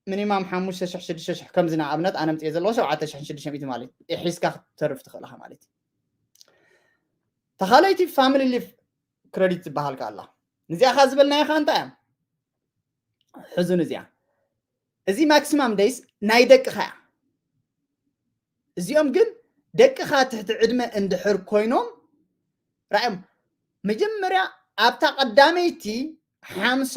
ሚኒማም ሓሙሽተ ሽሕ ሽዱሽተ ሽሕ ከምዚ ንኣብነት ኣነ ምፅእ ዘለኹ ሸውዓተ ሽሕን ሽዱሽተ ሚእቲ ማለት እዩ። ሒዝካ ክትተርፍ ትኽእል ኢኻ ማለት እዩ። ተኻለይቲ ፋሚሊ ሊፍ ክረዲት ዝበሃል ከኣ ኣላ። ንዚኣ ኸ ዝበልናዮ ኸ እንታይ እዮም? ሕዙን እዚኣ። እዚ ማክሲማም ደይስ ናይ ደቅኻ እያ። እዚኦም ግን ደቅኻ ትሕቲ ዕድመ እንድሕር ኮይኖም ራእዮም መጀመርያ ኣብታ ቀዳመይቲ ሓምሳ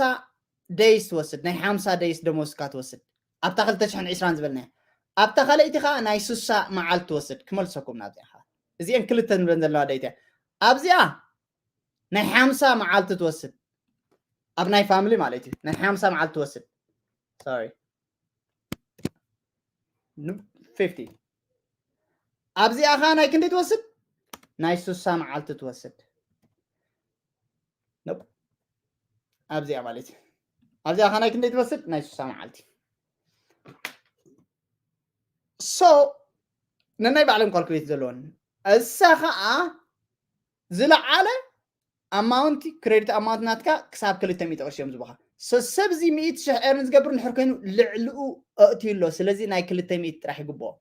ደይስ ትወስድ፣ ናይ ሓምሳ ደይስ ደሞዝካ ትወስድ። ኣብታ ክልተ ሽሕን ዕስራን ዝበልናያ። ኣብታ ካልኣይቲ ኸዓ ናይ ስሳ መዓልቲ ትወስድ። ክመልሰኩም ናብዚኣ ኸዓ። እዚአን ክልተ ንብለን ዘለዋ ደይት እያ። ኣብዚኣ ናይ ሓምሳ መዓልቲ ትወስድ። ኣብ ናይ ፋሚሊ ማለት እዩ። ናይ ሓምሳ መዓልቲ ትወስድ። ሶሪ። ን-፣ ፊፍቲ። ኣብዚኣ ኸዓ ናይ ክንደይ ትወስድ? ናይ ስሳ መዓልቲ ትወስድ። ኖፕ። ኣብዚኣ ማለት እዩ። ኣብዚኣ ኸዓ ናይ ክንደይ ትወስድ? ናይ ስሳ መዓልቲ። ሶ ነናይ ባዕለን ካልኩሌት ዘለወን። እሳ ኸዓ ዝለዓለ ኣማውንቲ፣ ክሬዲት ኣማውንት ናትካ ክሳብ ክልተ ሚእቲ ቅርሺ እዮም ዝቡኻ። ሶ ሰብ እዚ ሚእቲ ሽሕ ኤርን ዝገብር እንድሕር ኮይኑ ልዕልኡ ኣእትዩ ኣሎ። ስለዚ ናይ ክልተ ሚእቲ ጥራሕ ይግብኦ።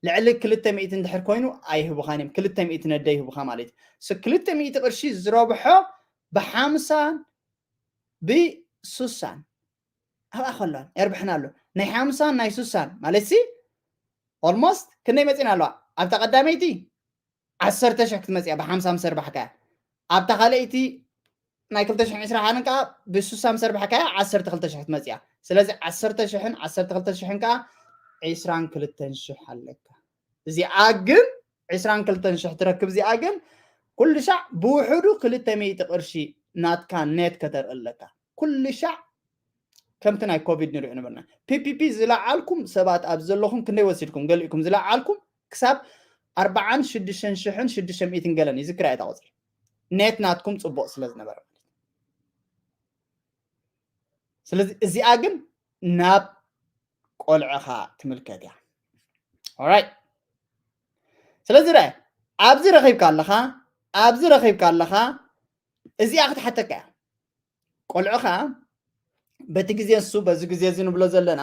ልዕሊ ክልተ ሚእቲ እንድሕር ኮይኑ ኣይህቡኻን እዮም። ክልተ ሚእቲ ነደ ይህቡኻ ማለት እዩ። ሶ ክልተ ሚእቲ ቅርሺ ዝረብሖ ብሓምሳን ብሱሳን ኣብኣ ከሎን የርብሕና ኣሎ። ናይ ሓምሳን ናይ ሱሳን ማለት ሲ ኦልሞስት ክንደይ መፂና ኣለዋ? ኣብታ ቀዳመይቲ ዓሰርተ ሽሕ ክትመፅያ ብሓምሳ ምስ ኣርባሕካያ። ኣብታ ካልኣይቲ ናይ ክልተ ሽሕን ዕስራን ሓደን ከዓ ብሱሳ ምስ ኣርባሕካያ ዓሰርተ ክልተ ሽሕ ክትመፅያ። ስለዚ ዓሰርተ ሽሕን ዓሰርተ ክልተ ሽሕን ከዓ ዕስራን ክልተን ሽሕ ኣለካ። እዚኣ ግን ዕስራን ክልተን ሽሕ ትረክብ። እዚኣ ግን ኩሉ ሻዕ ብውሕዱ ክልተ ሚእቲ ቅርሺ ናትካ ኔት ከተርኢ ኣለካ። ኩሉ ሻዕ ከምቲ ናይ ኮቪድ ንሪኦ ነበርና። ፒፒፒ ዝለዓልኩም ሰባት ኣብ ዘለኹም ክንደይ ወሲድኩም? ገሊእኩም ዝለዓልኩም ክሳብ ኣርባዓን ሽዱሽተን ሽሕን ሽዱሽተ ሚእትን ገለን ይዝክራ እያ እታ ቁፅሪ። ኔት ናትኩም ፅቡቕ ስለ ዝነበረ ማለት እዩ። ስለዚ እዚኣ ግን ናብ ቆልዕኻ ትምልከት እያ። ኦራይት። ስለዚ ርአ፣ ኣብዚ ረኺብካ ኣለኻ፣ ኣብዚ ረኺብካ ኣለኻ፣ እዚኣ ክትሓተካ እያ። ቆልዑኻ በቲ ግዜ እሱ፣ በዚ ግዜ እዚ ንብሎ ዘለና፣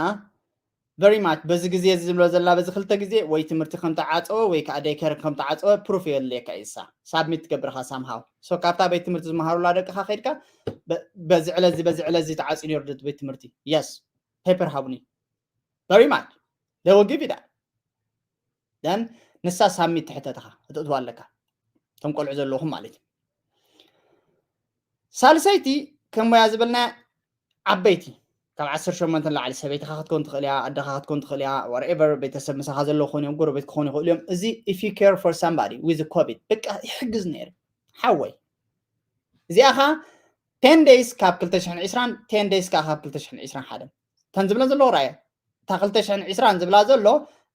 ቨሪ ማች፣ በዚ ግዜ እዚ ንብሎ ዘለና፣ በዚ ክልተ ግዜ ወይ ትምህርቲ ከም ተዓጸወ ወይ ከዓ ዴይኬር ከም ተዓጸወ ፕሩፍ የድልየካ እዩ። እሳ ሳብሚት ትገብርኻ ሳምሃው። ሶ ካብታ ቤት ትምህርቲ ዝመሃሩላ ደቅኻ ከይድካ፣ በ-፣ በዚ ዕለ እዚ፣ በዚ ዕለ እዚ ተዓጽዩ ነይሩ ዶ እቲ ቤት ትምህርቲ? የስ። ፔፐር ሃቡኒ። ቨሪ ማች። They will give you that። ደን ንሳ ሳብሚት ትሕተትኻ፣ ክትእትዋ ኣለካ። እቶም ቆልዑ ዘለኹም ማለት እዩ። ሳልሰይቲ ከም ሞያ ዝበልና ዓበይቲ፣ ካብ ዓሰርተ ሸሞንተ ንላዕሊ ሰበይትኻ ክትኮን ትኽእል እያ፣ ኣደኻ ክትኮን ትኽእል እያ፣ ዋትኤቨር ቤተሰብ ምሳኻ ዘለዉ ክኾኑ እዮም፣ ጎረቤት ክኾኑ ይኽእሉ እዮም። እዚ if you care for somebody with ኮቪድ በቃ ይሕግዝ ነይሩ። ሓወይ፣ እዚኣ ኸዓ ቴን ደይስ ካብ ክልተ ሽሕን ዕስራን፣ ቴን ደይስ ከዓ ካብ ክልተ ሽሕን ዕስራን ሓደን። እተን ዝብለን ዘለዉ ራእየ። እታ ክልተ ሽሕን ዕስራን ዝብላ ዘሎ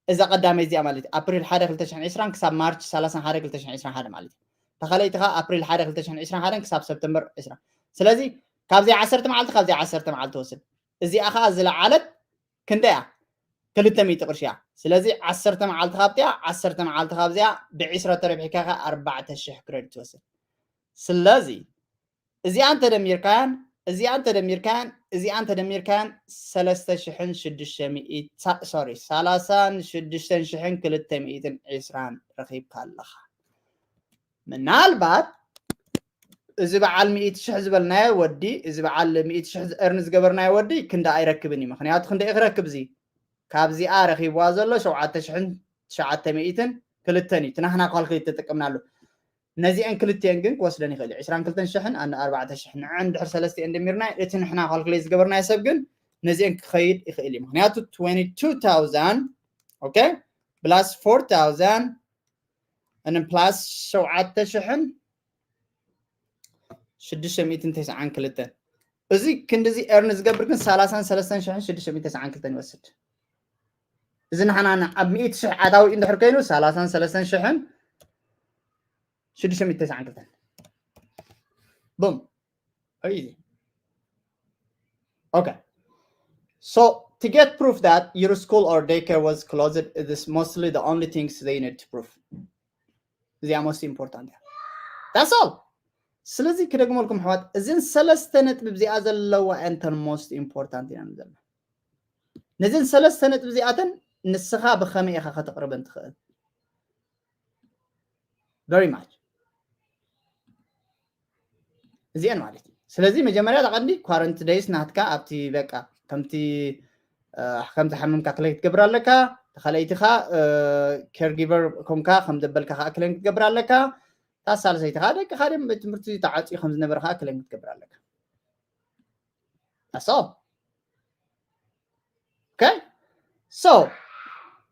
እዛ ቀዳመይ እዚኣ ማለት እዩ። ኣፕሪል ሓደ ክልተ ሽሕን ዕስራን ክሳብ ማርች ሰላሳን ሓደ ክልተ ሽሕን ዕስራን ሓደ ማለት እዩ። እታ ካልኣይቲ ኸዓ ኣፕሪል ሓደ ክልተ ሽሕን ዕስራን ሓደን ክሳብ ሰፕተምበር ዕስራ። ስለዚ ካብዚኣ ዓሰርተ መዓልቲ፣ ካብዚኣ ዓሰርተ መዓልቲ ትወስድ። እዚኣ ኸዓ ዝለዓለት ክንደይ እያ? ክልተ ሚእቲ ቅርሺ እያ። ስለዚ ዓሰርተ መዓልቲ ካብቲኣ፣ ዓሰርተ መዓልቲ ካብዚኣ ብዕስራ ተረቢሕካ ኸዓ ኣርባዕተ ሽሕ ክረዲት ትወስድ። ስለዚ እዚኣን ተደሚርካያን፣ እዚኣን ተደሚርካያን፣ እዚኣን ተደሚርካያን ሰለስተ ሽሕን ሽዱሽተ ሚእቲ፣ ሳ-፣ ሶሪ፣ ሰላሳን ሽዱሽተን ሽሕን ክልተ ሚእትን ዕስራን ረኺብካ ኣለኻ። ምናልባት እዚ በዓል ሚእቲ ሽሕ ዝበልናዮ ወዲ፣ እዚ በዓል ሚእቲ ሽሕ ዝ-፣ ኤርን ዝገበርናዮ ወዲ ክንዲ ኣይረክብን እዩ። ምኽንያቱ ክንደይ ክረክብ እዚ? ካብዚኣ ረኺብዋ ዘሎ ሸውዓተ ሽሕን ትሽዓተ ሚእትን ክልተን እዩ። እቲ ናህና ካልኩሌት ተጠቀምናሉ። ነዚአን ክልቲአን ግን ክወስደን ይኽእል እዩ። ዕስራን ክልተን ሽሕን ኣነ ኣርባዕተ ሽሕ ንዐን ድሕር ሰለስቲአን ደሚርና፣ እቲ ንሕና ካልኩሌት ዝገበርናዮ ሰብ ግን ነዚአን ክኸይድ ይኽእል እዩ። ምኽንያቱ ትዌንቲ ቱ ታውዛንድ፣ ኦኬ፣ ፕላስ ፎር ታውዛንድ፣ and ፕላስ ሸውዓተ ሽሕን ሽዱሽተ ሚእትን ተስዓን ክልተን። እዚ ክንድዚ ኤርን ዝገብር ግን ሰላሳን ሰለስተን ሽሕን ሽዱሽተ ሚእትን ተስዓን ክልተን ይወስድ። እዚ ንሕና ን-፣ ኣብ ሚእቲ ሽሕ ኣታዊ እንድሕር ኮይኑ ሰላሳን ሰለስተን ሽሕን ሽዱሽተ ሚእትን ተስዓን ክልተን። ቡም። Easy. Okay. So to get proof that your school or daycare was closed, it is mostly the only things they need to prove. እዚኣ most important እያ። That's all. ስለዚ ክደግመልኩም ኣሕዋት፣ እዘን ሰለስተ ነጥቢ እዚኣ ዘለዋ እተን most important ኢና ንዘላ። ነዘን ሰለስተ ነጥቢ እዚኣተን ንስኻ ብኸመይ ኢኻ ከተቕርበን ትኽእል? Very much እዚአን ማለት እዩ። ስለዚ መጀመርያ ተቐንዲ quarantine days ናትካ ኣብቲ በቃ ከምቲ ከምቲ ሓመምካ ክለይ ክትገብር ኣለካ። ተኻለይትኻ caregiver ኮንካ ከም ዘበልካ ከዓ ክለይ ክትገብር ኣለካ። እታ ሳልሰይቲ ከዓ ደቅኻ ድም ትምህርቲ ተዓፅዩ ከም ዝነበረ ከዓ ክለይ ክትገብር ኣለካ። That's all. Okay? So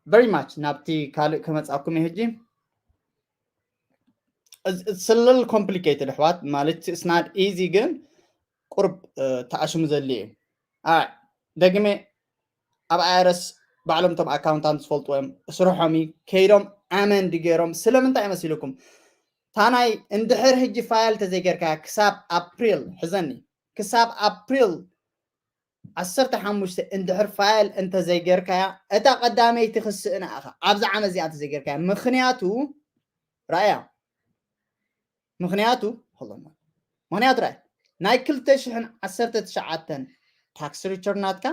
very much ናብቲ ካልእ ከመፃኩም እዩ ሕጂ። It's a little complicated ኣሕዋት፣ ማለት it's not easy፣ ግን ቁርብ ተኣሽሙ ዘድሊ እዩ። Alright፣ ደግሜ ኣብ IRS ባዕሎም እቶም ኣካውንታንት ዝፈልጥዎ እዮም። ስርሖም እዩ፣ ከይዶም ኣመንድ ገይሮም። ስለምንታይ መሲልኩም? ታናይ እንድሕር ሕጂ ፋይል ተዘይገርካ ክሳብ ኣፕሪል፣ ሕዘኒ፣ ክሳብ ኣፕሪል ዓሰርተ ሓሙሽተ እንድሕር ፋይል እንተዘይገርካያ፣ እታ ቀዳመይቲ ክስእና ኢኻ፣ ኣብዚ ዓመት እዚኣ እንተዘይገርካያ። ምኽንያቱ ራእያ ምኽንያቱ hold on፣ ምኽንያቱ ራእያ ናይ ክልተ ሽሕን ዓሰርተ ትሽዓተን ታክስ ሪተርን ናትካ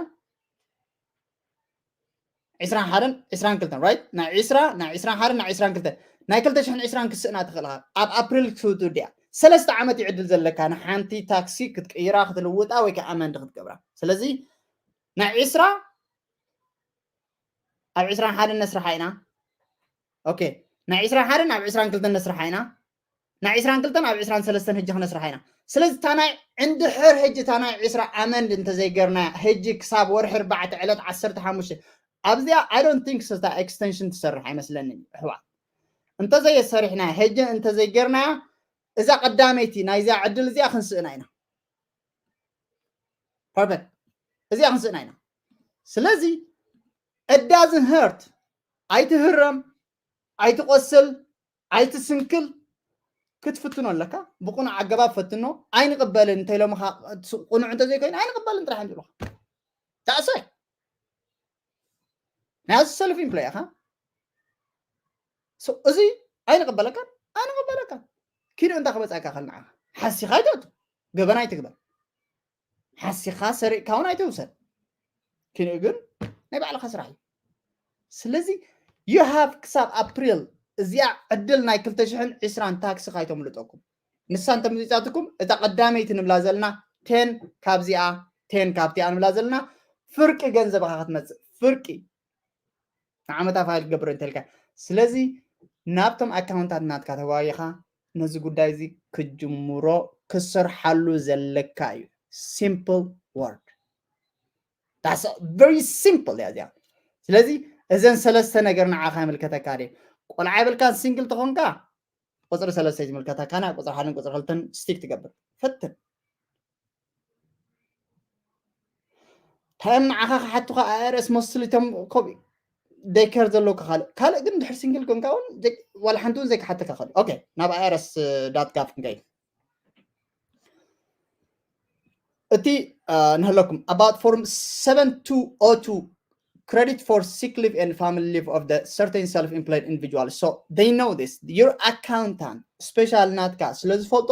ዕስራን ሓደን ዕስራን ክልተን፣ right? ናይ ዕስራ፣ ናይ ዕስራን ሓደን፣ ናይ ዕስራን ክልተን፣ ናይ ክልተ ሽሕን ዕስራን ክስእና ትኽእል ኢኻ። ኣብ ኣፕሪል ክትውድእ እያ። ሰለስተ ዓመት እዩ ዕድል ዘለካ ንሓንቲ ታክሲ ክትቅይራ፣ ክትልውጣ ወይ ከዓ ኣመንድ ክትገብራ። ስለዚ ናይ ዕስራ ኣብ ዕስራን ሓደን ነስርሓ ኢና። ኦኬ፣ ናይ ዕስራን ሓደን ኣብ ዕስራን ክልተን ነስርሓ ኢና። ናይ ዕስራን ክልተን ኣብ ዕስራን ሰለስተን ሕጂ ክነስርሓ ኢና። ስለዚ እታ ናይ እንድሕር ሕጂ እታ ናይ ዕስራ ኣመንድ እንተዘይገርናያ፣ ሕጂ ክሳብ ወርሒ ኣርባዕተ ዕለት ዓሰርተ ሓሙሽተ ኣብዚኣ፣ I don't think so እታ ኤክስቴንሽን ትሰርሕ ኣይመስለንን እዩ ኣሕዋት። እንተዘየሰሪሕና፣ ሕጂ እንተዘይገርናያ፣ እዛ ቀዳመይቲ ናይዛ ዕድል እዚኣ ክንስእና ኢና። ፐርፌክት፣ እዚኣ ክንስእና ኢና። ስለዚ it doesn't hurt፣ ኣይትህረም፣ ኣይትቆስል፣ ኣይትስንክል፣ ክትፍትኖ ኣለካ። ብቁኑዕ ኣገባብ ፈትኖ። ኣይንቕበልን እንተኢሎምኻ፣ ቁኑዕ እንተዘይኮይኑ ኣይንቕበልን ጥራሕ እዮም ዝብሉኻ። ታእሰይ ናይ ሰልፍ ኢምፕሎይ ኢኻ። So እዚ ኣይንቕበለካን፣ ኣይንቕበለካን። ኪዱ እንታይ ክመጻካ ከል ንዓኻ ሓሲኻ ኣይትእቱ፣ ገበን ኣይትግበር። ሓሲኻ ሰሪቕካ እውን ኣይተውሰድ። ኪንኡ ግን ናይ ባዕልኻ ስራሕ እዩ። ስለዚ you have ክሳብ ኣፕሪል እዚኣ ዕድል ናይ ክልተ ሽሕን ዕስራን ታክሲ ካይተምልጠኩም። ንሳ እንተምሊጣትኩም እታ ቀዳመይቲ ንብላ ዘለና ቴን ካብዚኣ ቴን ካብቲኣ ንብላ ዘለና ፍርቂ ገንዘብኻ ክትመጽእ ፍርቂ ንዓመታ ፋይል ክገብር እንተልካ። ስለዚ ናብቶም ኣካውንታት ናትካ ተጓጊኻ ነዚ ጉዳይ እዚ ክትጅምሮ ክትሰርሓሉ ዘለካ እዩ። ሲምፕል ወርድ። That's very simple እያ እዚኣ። ስለዚ እዘን ሰለስተ ነገር ንዓኻ ይምልከተካ ድየ? ቆልዓ የብልካን ሲንግል ተኾንካ ቁፅሪ ሰለስተ ይምልከተካ፣ ናይ ቁፅሪ ሓደን ቁፅሪ ክልተን ስቲክ ትገብር። ፈትን። ታይም ንዓኻ ክሓቱኻ ኣይኣርኤስ መስል እቶም ኮብ ዴይኬር ዘለውካ ካልእ ካልእ ግን ድሕር ሲንግል ኮንካ እውን ዋላ ሓንቲ እውን ዘይክሓተካ ከሉ ኦኬ ናብ ኣይኣርኤስ ዳት ጋፍ ክንከይድ እቲ ንህለኩም about form seven two oh two credit for sick leave and family leave of the certain self-employed individual, so they know this, your accountant special ናትካ ስለ ዝፈልጦ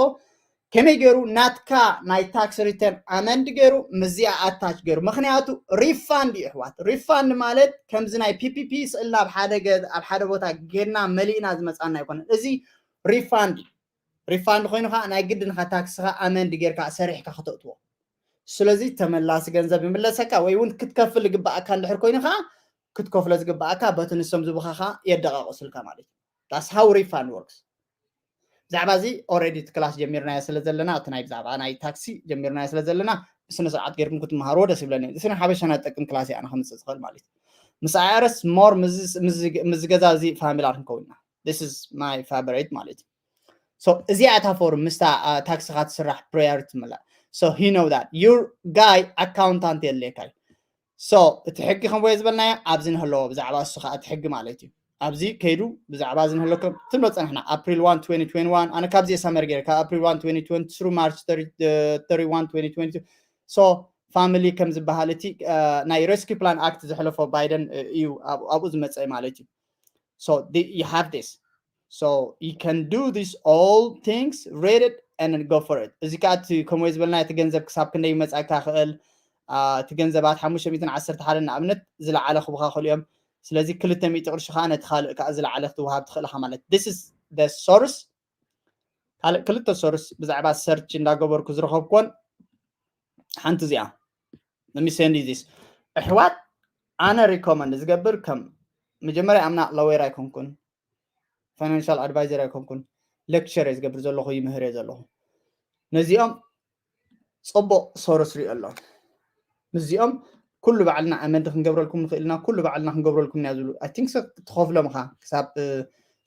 ከመይ ገይሩ ናትካ ናይ ታክስ ሪተርን ኣመንድ ገይሩ ምዚኣ ኣታች ገይሩ ምክንያቱ ሪፋንድ እዩ ኣሕዋት። ሪፋንድ ማለት ከምዚ ናይ ፒፒፒ ስእልና ኣብ ሓደ ገ- ኣብ ሓደ ቦታ ጌርና መሊእና ዝመፃና ኣይኮነን። እዚ ሪፋንድ እዩ። ሪፋንድ ኮይኑ ከዓ ናይ ግድንካ ታክስካ ኣመንድ ጌርካ ሰሪሕካ ከተእትዎ። ስለዚ ተመላሲ ገንዘብ ይምለሰካ ወይ እውን ክትከፍል ዝግባኣካ እንድሕር ኮይኑ ከዓ ክትከፍሎ ዝግባኣካ በቲ ንሶም ዝብኻኻ የደቃቅሱልካ ማለት እዩ። That's how refund works። ብዛዕባ እዚ ኦረዲ እቲ ክላስ ጀሚርናዮ ስለ ዘለና እቲ ናይ ብዛዕባ ናይ ታክሲ ጀሚርናዮ ስለ ዘለና ብስነ ስርዓት ጌርኩም ክትመሃርዎ ደስ ይብለኒ። እዚ ናይ ሓበሻና ዝጠቅም ክላስ እየ ኣነ ከምፅእ ዝኽእል ማለት እዩ። ምስ ኣይኣርኤስ ሞር ምስ ገዛ እዚ ፋሚላር ክንከውን ኢና። This is my favorite ማለት እዩ። So እዚኣ እታ ፎርም ምስታ ታክስኻ ትስራሕ ፕራዮሪቲ ምላ። So he know that your guy ኣካውንታንት የድልየካ እዩ። So እቲ ሕጊ ከምወየ ዝበልናዮ ኣብዚ ንህለዎ ብዛዕባ እሱ ከዓ እቲ ሕጊ ማለት እዩ። ኣብዚ ከይዱ ብዛዕባ እዚ ንህለኩም ትብሎ ፀንሕና ኣፕሪል one twenty twenty-one ኣነ ካብዚ ሳመር ገይረ ካብ ኣፕሪል one twenty twenty through March thirty-one twenty twenty-two so family ከም ዝበሃል እቲ ናይ ሬስኪ ፕላን ኣክት ዘሕለፎ ባይደን እዩ ኣብኡ ዝመፀ ማለት እዩ። So you have this, so you can do this all things, read it and go for it። እዚ ከዓ እቲ ከምኡ ዝበልና እቲ ገንዘብ ክሳብ ክንደይ ይመፃካ ክእል እቲ ገንዘባት ሓሙሽተ ሚእትን ዓሰርተ ሓደ ንኣብነት ዝለዓለ ክቡካ ክእሉ እዮም። ስለዚ ክልተ ሚእቲ ቅርሺ ከዓ ነቲ ካልእ ከዓ ዝለዓለ ክትወሃብ ትኽእል ኢኻ ማለት። This is the source። ካልእ ክልተ source ብዛዕባ search እንዳገበርኩ ዝረኸብኩዎን ሓንቲ እዚኣ። Let me send you this። ኣሕዋት፣ ኣነ recommend ዝገብር ከም መጀመርያ ኣምና lawyer ኣይኮንኩን፣ financial advisor ኣይኮንኩን፣ lecture ዝገብር ዘለኹ ይምህር ዘለኹ። ነዚኦም ፅቡቅ source ሪኦ ኣሎ። ምስዚኦም ኩሉ ባዕልና ኣመንድ ክንገብረልኩም ንኽእል ኢና፣ ኩሉ ባዕልና ክንገብረልኩም ኢና ዝብሉ። I think so ትኸፍሎም ኢኻ ክሳብ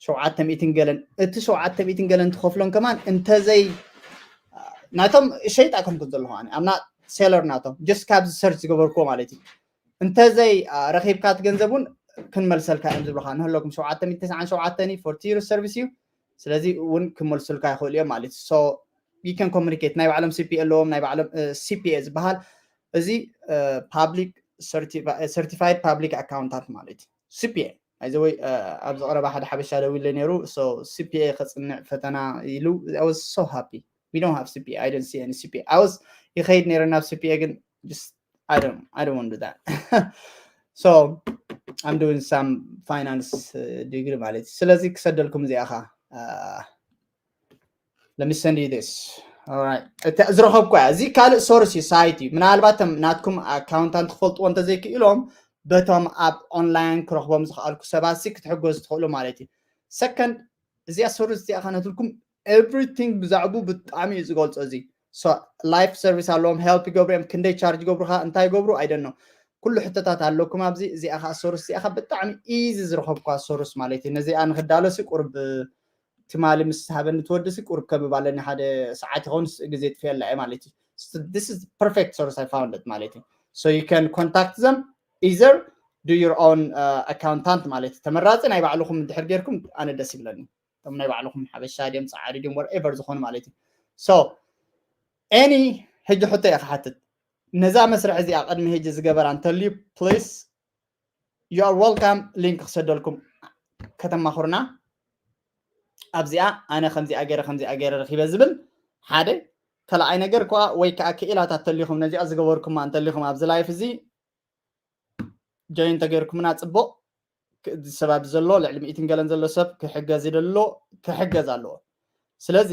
ሸውዓተ ሚእትን ገለን። እቲ ሸውዓተ ሚእትን ገለን ትኸፍሎም ከማን እንተዘይ ናቶም ሸይጣ ከምኩን ዘለኹ ኣነ ኣምና seller ናቶም just ካብዚ search ዝገበርኩዎ ማለት እዩ። እንተዘይ ረኺብካ እቲ ገንዘብ እውን ክንመልሰልካ እዮም ዝብሉካ። ንህለኩም ሸውዓተ ሚእትን ተስዓን ሸውዓተን እዩ፣ forty years service እዩ። ስለዚ እውን ክመልሱልካ ይኽእሉ እዮም ማለት እዩ። So you can communicate። ናይ ባዕሎም C P A ኣለዎም፣ ናይ ባዕሎም C P A ዝበሃል እዚ public certified public accountant ማለት እዩ። C P A by the way ኣብዚ ቀረባ ሓደ ሓበሻ ደዊለ ነይሩ። So C P A ከፅንዕ ፈተና ኢሉ I was so happy. We don't have C P A. I don't see any C P A. I was ይኸይድ ነይረ ናብ C P A ግን just I don't I don't want to do that. So I'm doing some finance degree ማለት እዩ። ስለዚ ክሰደልኩም እዚኣኻ let me send you this. Alright. ዝረኸብኩ እዚ ካልእ source እዩ፣ site እዩ። ምናልባት ናትኩም accountant ክፈልጥዎ እንተዘይክኢሎም በቶም ኣብ online ክረኽቦም ዝኽኣልኩ ሰባት ክትሕገዙ ትኽእሉ ማለት እዩ። Second እዚኣ source እዚኣ ከነትልኩም everything ብዛዕቡ ብጣዕሚ እዩ ዝገልጾ። እዚ life service ኣለዎም፣ help ይገብሩ እዮም፣ ክንደይ charge ይገብሩኻ፣ እንታይ ይገብሩ I don't know። ኩሉ ሕቶታት ኣለኩም ኣብዚ። እዚኣ ከዓ source እዚኣ ከዓ ብጣዕሚ easy ዝረኸብኳ source ማለት እዩ። ነዚኣ ንክዳለሲ ቁርብ ትማሊ ምስ ሃበኒ ትወድሲ ቁርብ ከብብ ኣለኒ ሓደ ሰዓት ይኸውን ግዜ ጥፍየላ እየ ማለት እዩ። This is perfect source I found it ማለት እዩ። So you can contact them, either do your own accountant ማለት እዩ። ተመራፂ ናይ ባዕልኹም እንድሕር ጌርኩም ኣነ ደስ ይብለኒ። እቶም ናይ ባዕልኹም ሓበሻ ድዮም ፃዓዱ ድዮም whatever ዝኾኑ ማለት እዩ። So any ሕጂ ሕቶ እየ ክሓትት። ነዛ መስርሕ እዚኣ ቅድሚ ሕጂ ዝገበራ እንተልዩ please you are welcome። Link ክሰደልኩም ከተማኽሩና። ኣብዚኣ ኣነ ከምዚኣ ገይረ ከምዚኣ ገይረ ረኺበ ዝብል ሓደ ካልኣይ ነገር ከኣ ወይ ከዓ ክኢላታት እንተሊኹም ነዚኣ ዝገበርኩማ እንተሊኹም ኣብዚ live እዚ join ተገይርኩምና ፅቡቕ። እዚ ሰብ ኣብዚ ዘሎ ልዕሊ ሚእትን ገለን ዘሎ ሰብ ክሕገዝ ይደሎ ክሕገዝ ኣለዎ። ስለዚ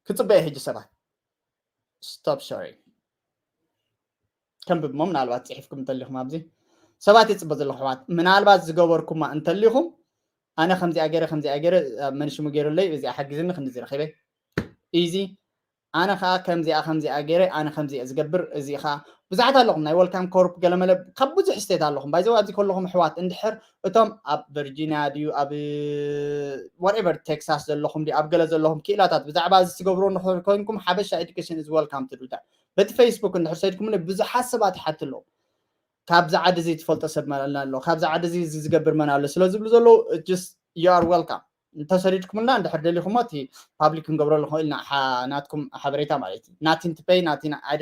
ክፅበ እየ ሕጂ ሰባት stop sharing። ከንብብ እሞ ምናልባት ፅሒፍኩም እንተሊኹም ኣብዚ ሰባት ይፅበ ዘለኹ ኣሕዋት ምናልባት ዝገበርኩማ እንተሊኹም ኣነ ከምዚኣ ገይረ ከምዚኣ ገይረ መን ሽሙ ገይሩለይ እዚኣ ሓጊዝኒ ክንድዚ ረኺበ easy ኣነ ከዓ ከምዚኣ ከምዚኣ ገይረ ኣነ ከምዚኣ ዝገብር እዚ ከዓ ብዙሓት ኣለኹም ናይ Welcome Corp ገለመለ ካብ ብዙሕ state ኣለኹም by the way ኣብዚ ከለኹም ኣሕዋት እንድሕር እቶም ኣብ ቨርጂኒያ ድዩ ኣብ whatever Texas ዘለኹም ድዩ ኣብ ገለ ዘለኹም ክኢላታት ብዛዕባ እዚ ትገብርዎ እንድሕር ኮይንኩም ሓበሻ education is welcome to do that። በቲ Facebook እንድሕር ሰይድኩምኒ ብዙሓት ሰባት ይሓቱ ኣለዉ። ካብዚ ዓዲ እዚ ትፈልጦ ሰብ መን ኣሎ? ካብዚ ዓዲ እዚ እዚ ዝገብር መን ኣሎ? ስለ ዝብሉ ዘለዉ just you are welcome። እንተሰዲድኩምልና እንድሕር ደሊኹሞ እቲ public ክንገብረሉ ንኽእል ኢና ናትኩም ሓበሬታ ማለት እዩ። Nothing to pay, nothing, I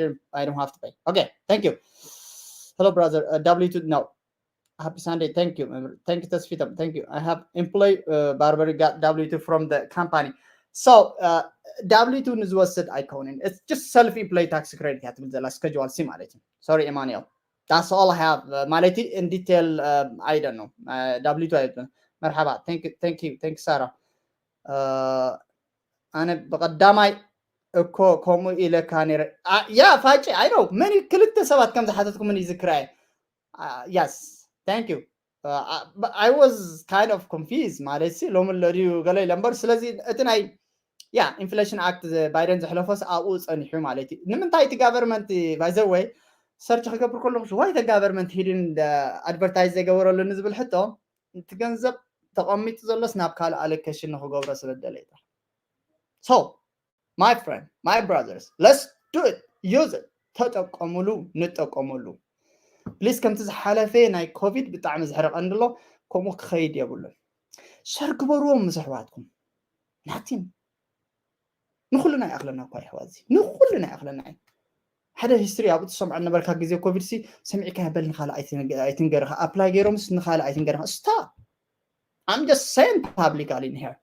don't have to pay. Okay, thank you. Hello brother, W two no. Happy Sunday. Thank you. Thank you ተስፊቶም. Thank you. I have employee barber got W two from the company. So W two ንዝወስድ ኣይከውንን። It's just self employee tax credit እያ ትብል ዘላ schedule C ማለት እዩ። Sorry Emmanuel. That's all I have ማለት in detail. I don't know. W two ኣይብልን። መርሓባ. Thank you. Thank you. Thank you Sarah. ኣነ ብቐዳማይ እኮ ከምኡ ኢለካ ነይረ። ያ ፋጭ I know many ክልተ ሰባት ከም ዝሓተትኩምኒ ይዝክራ እየ። Yes, thank you. I was kind of confused ማለት ሲ ሎሚ ኣሎ ድዩ ገለ ኢለ እምበር ስለዚ እቲ ናይ ያ inflation act ባይደን ዘሕለፎስ ኣብኡ ፀኒሑ ማለት እዩ። ንምንታይ እቲ government by the way search ክገብር ከለኹ why the government hidden advertise ዘይገበረሉ ንዝብል ሕቶ እቲ ገንዘብ ተቐሚጡ ዘሎስ ናብ ካልእ allocation ንክገብሮ ስለ ደለየ ጥራሕ። So my friend, my brothers, let's do it, use it። ተጠቀሙሉ፣ ንጠቀሙሉ። Please ከምቲ ዝሓለፈ ናይ ኮቪድ ብጣዕሚ ዝሕርቀኒ ኣሎ ከምኡ ክኸይድ የብሉን። Share ግበርዎም ምስ ኣሕዋትኩም። Nothing። ንኩልና ይኣኽለና እኳ ይሕዋዚ ንኩልና ይኣኽለና እዩ። ሓደ history ኣብኡ ትሰምዖ ነበርካ ግዜ ኮቪድ ሲ ሰሚዕካ በል ንካልእ ኣይትንገርኻ apply ገይሮምስ ንካልእ ኣይትንገርኻ stop። I'm just saying publicly in here.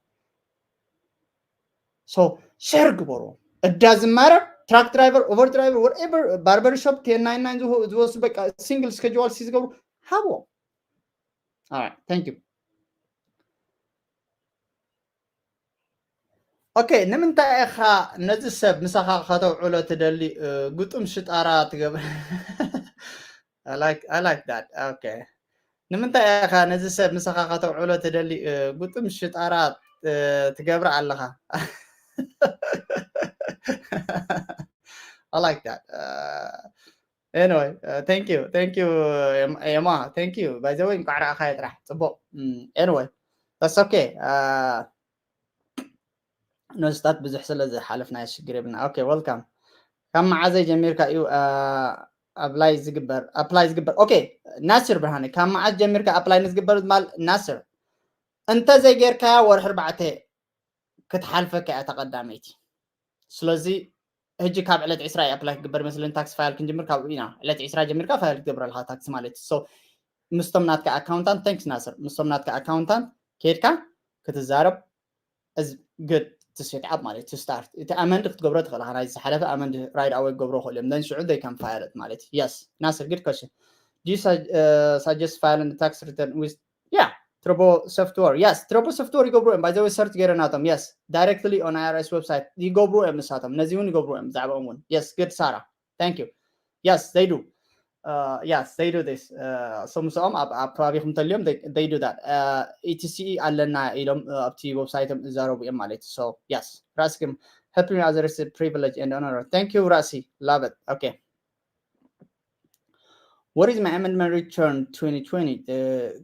So share ግበርዎ። It doesn't matter. truck driver፣ Uber driver፣ whatever፣ barber shop፣ ten ninety-nine ዝወ- ዝወስዱ፣ በቃ single schedule C ዝገብሩ፣ ሃብዎም። Alright, thank you. Okay, ንምንታይ ኢኻ ነዚ ሰብ ምሳኻ ከተውዕሎ ትደሊ? ግጡም ሽጣራ ትገብር። I like, I like that. Okay. ንምንታይ ኢኻ ነዚ ሰብ ምሳኻ ከተውዕሎ ትደሊ? ግጡም ሽጣራ ትገብር ኣለኻ። I like that. Anyway, thank you, thank you, የማ, thank you. By the way, እንኳዕ ረኣኻዮ ጥራሕ፣ ጽቡቕ። Anyway, that's okay. ነስታት ብዙሕ ስለ ዝሓለፍና ሽግር የብልና። Okay, welcome. ካብ መዓዘይ ጀሚርካ እዩ apply ዝግበር? Apply ዝግበር? Okay, ናስር ብርሃነ፣ ካብ መዓዝ ጀሚርካ apply ንዝግበር? ማል ናስር፣ እንተ ዘይጌርካያ ወርሒ ኣርባዕተ ክትሓልፈካ እያ ተቐዳመይቲ። ስለዚ ሕጂ ካብ ዕለት ዕስራ እዩ apply ክግበር ይመስለኒ። Tax file ክንጅምር ካብኡ ኢና። ዕለት ዕስራ ጀሚርካ file ክትገብር ኣለካ tax ማለት እዩ። So ምስቶም ናትካ accountant፣ thanks ናስር፣ ምስቶም ናትካ accountant ከድካ ክትዛረብ is good to set up ማለት እዩ, to start። እቲ amend ክትገብሮ ትኽእል ኢኻ። ናይ ዝሓለፈ amend right away ክገብሮ ይኽእሉ እዮም። Then ሽዑ they can file it ማለት እዩ። Yes ናስር፣ good question. Do you suggest filing tax return with, yeah, Turbo Software? Yes, Turbo Software ይገብሩ እዮም። By the way, search ገይረ ናቶም። Yes, directly on I R S website ይገብሩ እዮም ንሳቶም። ነዚ እውን ይገብሩ እዮም፣ ብዛዕባኦም እውን። Yes, good ሳራ። Thank you. Yes, they do. Yes, they do this. So ምስኦም ኣብ ከባቢኹም ተልዮም፣ they do that. E T C ኣለና ኢሎም ኣብቲ website ም እዛረቡ እዮም ማለት እዩ። So yes, ራስኩም helping others is a privilege and honor. Thank you ራሲ. Love it. Okay. What is my amendment return twenty twenty?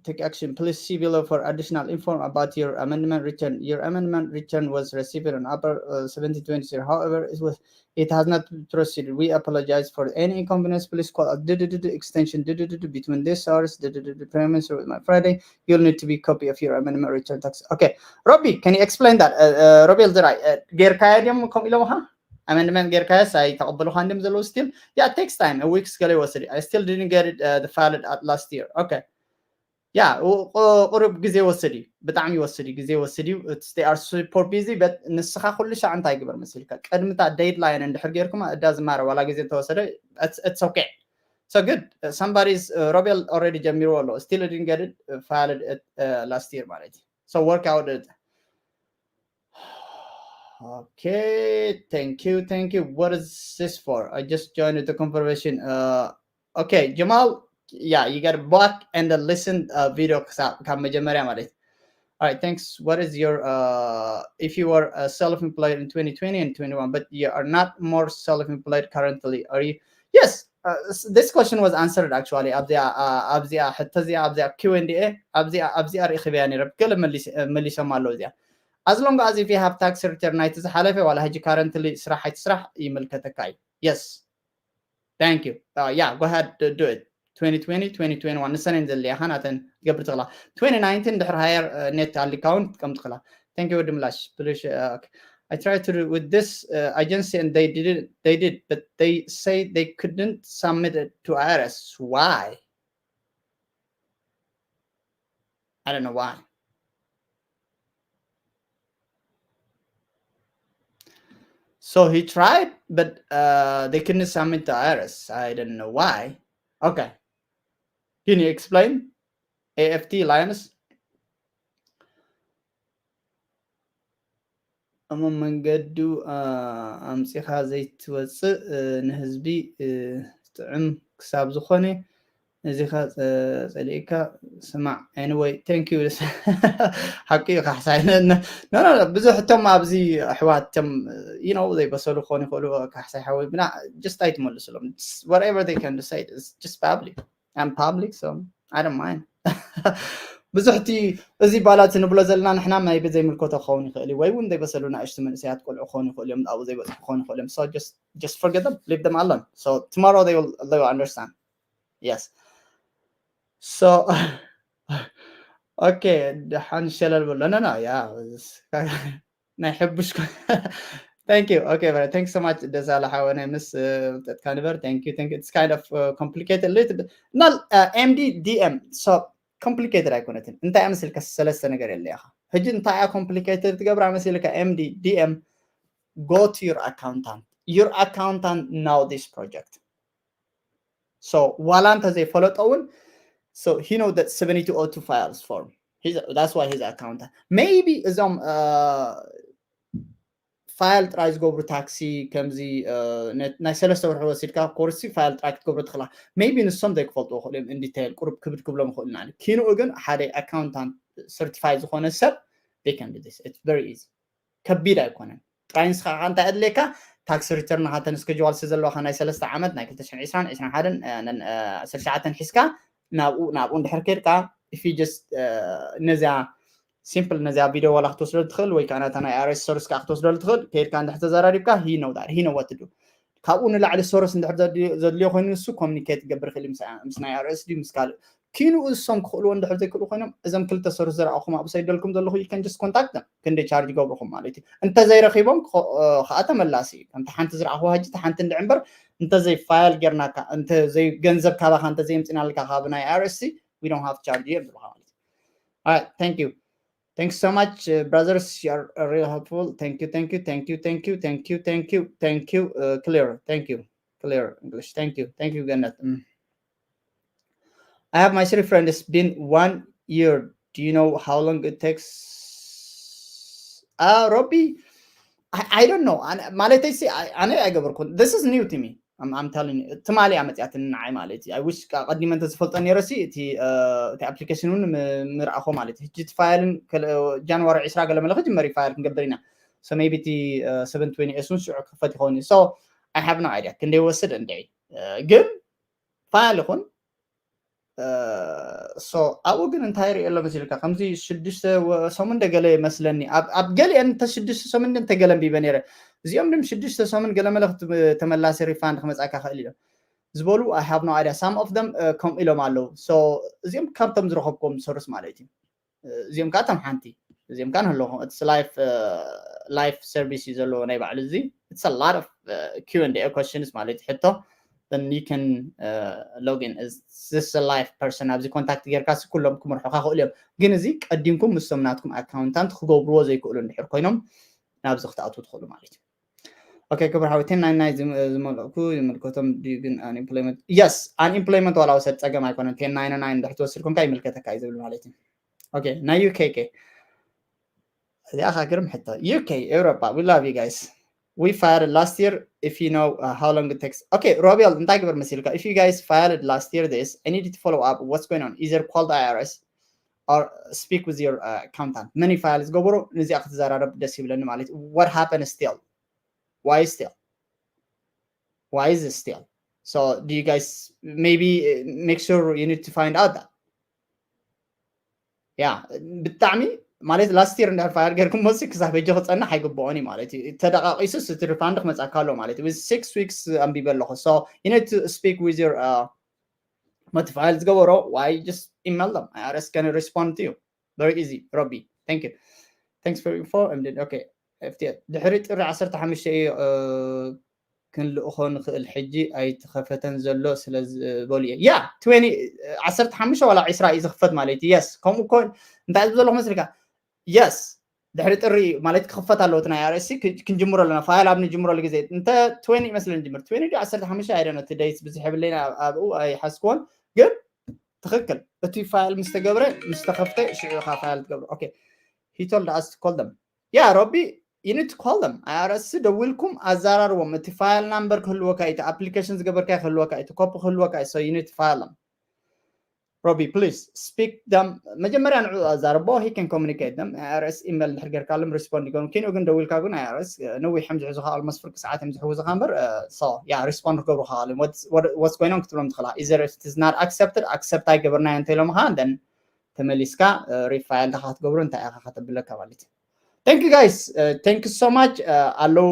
Take action. Please see below for additional info about your amendment return. Your amendment return was received on April seventeen, twenty twenty. However, it was it has not proceeded. We apologize for any inconvenience. Please call at extension between this hours, Prime Minister with my Friday. You'll need to be copy of your amendment return tax. Okay. Robbie, can you explain that? Robbie Elzerai, ጌርካዮ ድዮም ከምኡ ኢሎምኻ? Amendment ጌርካዮስ ኣይተቐበሉኻን ድዮም ዘለዉ still? Yeah, it takes time. A weeks ገለ ይወስድ እዩ። I still didn't get it, the file at last year. Okay. Yeah, ቁሩብ ግዜ ይወስድ እዩ፣ ብጣዕሚ ይወስድ እዩ፣ ግዜ ይወስድ እዩ። They are super busy, but ንስኻ ኩሉ ሻዕ እንታይ ግበር መሲልካ፣ ቅድሚ እታ deadline እንድሕር ጌርኩማ፣ it doesn't matter ዋላ ግዜ እንተወሰደ፣ it's okay. So good. Somebody's Robbie Elzerai already ጀሚርዎ ኣሎ፣ still didn't get it, filed last year ማለት እዩ። So work out it. Okay, thank you, thank you. What is this for? I just joined the conversation. Okay, Jamal, yeah, you got to back and then listen video ካብ መጀመርያ ማለት እዩ። All right, thanks. What is your, if you were self-employed in twenty twenty and twenty-one, but you are not more self-employed currently, are you? Yes, this question was answered actually ኣብዚኣ ኣብዚኣ ሕቶ እዚኣ ኣብዚኣ Q and A ኣብዚኣ ኣብዚኣ ርኢኽብያ ነይረ፣ ገለ መሊሶም ኣለዉ እዚኣ። As long as if you have tax return ናይቲ ዝሓለፈ ዋላ ሕጂ currently ስራሕ ኣይትስራሕ ይምልከተካ እዩ። Yes. Thank you. Yeah, go ahead, do it. Twenty twenty, twenty twenty-one ንሰን እየን ዘድልያኻ፣ ናተን ትገብር ትኽእላ። Twenty nineteen ድሕሪ hire net ኣሊካ እውን ትቀምጥ ትኽእላ። Thank you ወዲ ምላሽ። I tried to do with this agency and they did, but they say they couldn't submit it to I R S. Why? I don't know why. So he tried, but they couldn't submit to I R S. I don't know why. Okay. Can you explain? A F T Linus? እሞ መንገዱ ኣምፂኻ ዘይትወፅእ ንህዝቢ ጥዕም ክሳብ ዝኾነ እዚኻ ፀሊእካ ስማዕ። Anyway, thank you. ሓቂ እዩ ካሕሳይ። ብዙሕ እቶም ኣብዚ ኣሕዋት እቶም you know ዘይበሰሉ ክኾኑ ይኽእሉ። ካሕሳይ ሓወይ ብና just ኣይትመልስሎም። Whatever they can say, it's just public. I'm public, so I don't mind. ብዙሕቲ እዚ ባላት ንብሎ ዘለና ንሕና maybe ዘይምልከቶ ክኸውን ይኽእል እዩ፣ ወይ እውን ዘይበሰሉ ንኣሽቱ መንእሰያት ቆልዑ ክኾኑ ይኽእሉ እዮም፣ ኣብኡ ዘይበፅሑ ክኾኑ ይኽእሉ እዮም። So just just forget them, leave them alone. So tomorrow they will, they will understand. Yes. So okay, ደሓን ሸለል በሎ። No, no, yeah. ናይ ሕቡሽ Thank you. Okay, but thanks so much ደሳለ ሓወነ ምስ ፍልጠትካ ንበር። Thank you, thank you. It's kind of complicated a little bit. Not M D D M. So complicated ኣይኮነትን። እንታይ እያ መሲልካ ሰለስተ ነገር የለ ኢኻ። ሕጂ እንታይ እያ complicated ትገብራ መሲልካ? M D D M, go to your accountant. your accountant know this project. So ዋላ እንተ ዘይፈለጦ እውን, so he know that seventy-two oh two files form. He's, that's why he's accountant. Maybe እዞም file ጥራይ ዝገብሩ ታክሲ ከምዚ ናይ ሰለስተ ወርሒ ወሲድካ ኮርሲ file ጥራይ ክትገብሩ ትኽእላ። Maybe ንሶም ዘይክፈልጡ ይኽእሉ እዮም፣ in detail ቁሩብ ክብድ ክብሎም ይኽእሉ ኢና። ኪንኡ ግን ሓደ accountant certified ዝኾነ ሰብ they can do this. It's very easy. ከቢድ ኣይኮነን። ጥራይ ንስኻ እንታይ ኣድልየካ? Tax return ኻ ተን schedule ዘለዋኻ ናይ ሰለስተ ዓመት ናይ ክልተ ሽሕን ዕስራን ዕስራን ሓደን ዓሰርተ ትሽዓተን ሒዝካ ናብኡ ናብኡ እንድሕር ከድካ if you just ነዚያ simple ነዚያ ቪድዮ ዋላ ክትወስዶ ትኽእል ወይ ከዓ ናታ ናይ IRS source ከዓ ክትወስዶ ትኽእል። ከድካ እንድሕር ተዘራሪብካ he know that, he know what to do። ካብኡ ንላዕሊ source እንድሕር ዘድልዮ ኮይኑ ንሱ communicate ክገብር ይኽእል ምስ ናይ IRS ድዩ ምስ ካልእ ኪንኡ እሶም ክኽእልዎ እንድሕር ዘይክእሉ ኮይኖም እዞም ክልተ source ዝረኣኹም ኣብኡ ሰይደልኩም ዘለኹ you can just contact them። ክንደይ charge ይገብርኹም ማለት እዩ። እንተዘይረኺቦም ከዓ ተመላሲ እዩ። ከምቲ ሓንቲ ዝረኣኹ ሕጂ እቲ ሓንቲ እንድዒ እምበር እንተዘይ file ጌርናካ እንተዘይ ገንዘብ ካባኻ እንተዘይምፅናልካ ካብ ናይ IRS we don't have charge እዮም ዝብልካ ማለት እዩ። Alright, thank you. Thanks so much, uh, brothers. You are uh, real helpful. Thank you, thank you, thank you, thank you, thank you, thank you, thank you. Uh, clear. Thank you. Clear English. Thank you. Thank you, ገነት። Mm. I have my three friends. It's been one year. Do you know how long it takes? Uh, Robbie, I, I don't know. ማለተይ ሲ ኣነ ኣይገበርኩን። This is new to me. I'm, I'm telling you ትማሊ ኣመፅያትኒ ንዓይ ማለት እዩ። I wish ቀዲመ እንተዝፈልጦ ነይረ ሲ እቲ እቲ application እውን ምርኣኾ ማለት እዩ። ሕጂ እቲ file ን ጃንዋሪ ዕስራ ገለ መለ ክጅመር እዩ file ክንገብር ኢና። So maybe እቲ seven twenty S እውን ሽዑ ክኽፈት ይኸውን እዩ። So I have no idea ክንደይ ይወስድ እንድዒ ግን file ይኹን so ኣብኡ ግን እንታይ ርእየ ኣሎ መሲልካ ከምዚ ሽዱሽተ ሰሙን ደገለ ይመስለኒ ኣብ ገሊአን እንተ ሽዱሽተ ሰሙን እንተ ገለ ኣንቢበ ነይረ። እዚኦም ድም ሽዱሽተ ሰሙን ገለ መለ ተመላሲ refund ክመጻካ ክእል ኢሎም ዝበሉ I have no idea። Some of them ከምኡ ኢሎም ኣለዉ። So እዚኦም ካብቶም ዝረኸብኩም source ማለት እዩ። እዚኦም ከዓ እቶም ሓንቲ እዚኦም ከዓ ንህለኹም it's live live service እዩ ዘለዎ ናይ ባዕሉ እዚ it's a lot of Q and A questions ማለት እዩ ሕቶ then you can log in. Is this a live person ኣብዚ contact ጌርካ ሲ ኩሎም ክምርሑካ ክእሉ እዮም። ግን እዚ ቀዲምኩም ምስቶም ናትኩም accountant ክገብርዎ ዘይክእሉ እንድሕር ኮይኖም ናብዚ ክትኣትዉ ትኽእሉ ማለት እዩ። Okay ክብር ሓወይ ten ninety-nine ዝመልእኩ ይምልከቶም ድዩ ግን unemployment? Yes, unemployment ዋላ ውሰድ ጸገም ኣይኮነን። Ten ninety-nine እንድሕር ትወስድ ኮንካ ይምልከተካ እዩ ዝብል ማለት እዩ። Okay ናይ UK ከ እዚኣ ካ ግርም ሕቶ። UK ኤውሮጳ we love you guys. We filed last year. If you know uh, how long it takes. Okay Robiel እንታይ ግበር መሲልካ? If you guys filed last year this I need to follow up what's going on. Either call the IRS or speak with your uh, accountant. መን file ዝገበሩ ነዚኣ ክትዘራረብ ደስ ይብለኒ ማለት እዩ። What happened still? Why still? Why is it still? So do you guys maybe uh, make sure you need to find out that? Yeah ብጣዕሚ ማለት last year እንድሕር file ጌርኩም ሞሲ ክሳብ ሕጂ ክፀንሕ ኣይግብኦን እዩ ማለት እዩ። ተደቃቂሱ እቲ refund ክመፃካ ኣሎ ማለት እዩ። With six weeks ኣንቢበ ኣለኹ። So you need to speak with your uh, መቲ file ዝገበሮ why just email them. IRS can respond to you. Very easy. Robbie, thank you. Thanks for info. I'm did okay. FTL ድሕሪ ጥሪ ዓሰርተ ሓሙሽተ እዩ ክንልእኾ ንኽእል ሕጂ ኣይተኸፈተን ዘሎ ስለ ዝበሉ እየ። Yeah twenty ዓሰርተ ሓሙሽተ ዋላ ዕስራ እዩ ዝኽፈት ማለት እዩ። Yes ከምኡ እኮ እንታይ ዝብ ዘለኹ መስልካ? Yes ድሕሪ ጥሪ ማለት ክኽፈት ኣለዎ እቲ ናይ IRS ክንጅምሮ ኣለና። File ኣብ ንጅምረሉ ግዜ እንተ twenty ይመስለኒ ጅምር twenty ዓሰርተ ሓሙሽተ I don't know እቲ date ብዙሕ የብለይን ኣብኡ ኣይሓዝክዎን ግን ትኽክል እቲ file ምስ ተገብረ ምስ ተኸፍተ ሽዑ ኢኻ file ትገብሮ። Okay he told us to call them. Yeah Robbie you need to call them. IRS ደዊልኩም ኣዘራርቦም። እቲ file number ክህልወካ እዩ፣ እቲ application ዝገበርካዮ ክህልወካ እዩ፣ እቲ copy ክህልወካ እዩ። So you need to file them. Robbie please speak them. መጀመርያ ንዕኡ ኣዛርቦ he can communicate them. IRS email እንድሕር ጌርካሎም respond ይገብሩ። ኪንኡ ግን ደዊልካ ግን IRS ነዊሕ እዮም ዝሕዙኻ። Almost ፍርቂ ሰዓት እዮም ዝሕውዙኻ እምበር so yeah respond ክገብሩኻ እዮም። What's going on ክትብሎም ትኽእላ። Either it is not accepted accept ኣይገበርናዮ እንተኢሎምኻ then ተመሊስካ refile ዳኻ ክትገብሮ እንታይ ኢኻ ከተብለካ ማለት እዩ። Thank you guys. Thank you so much. ኣለዉ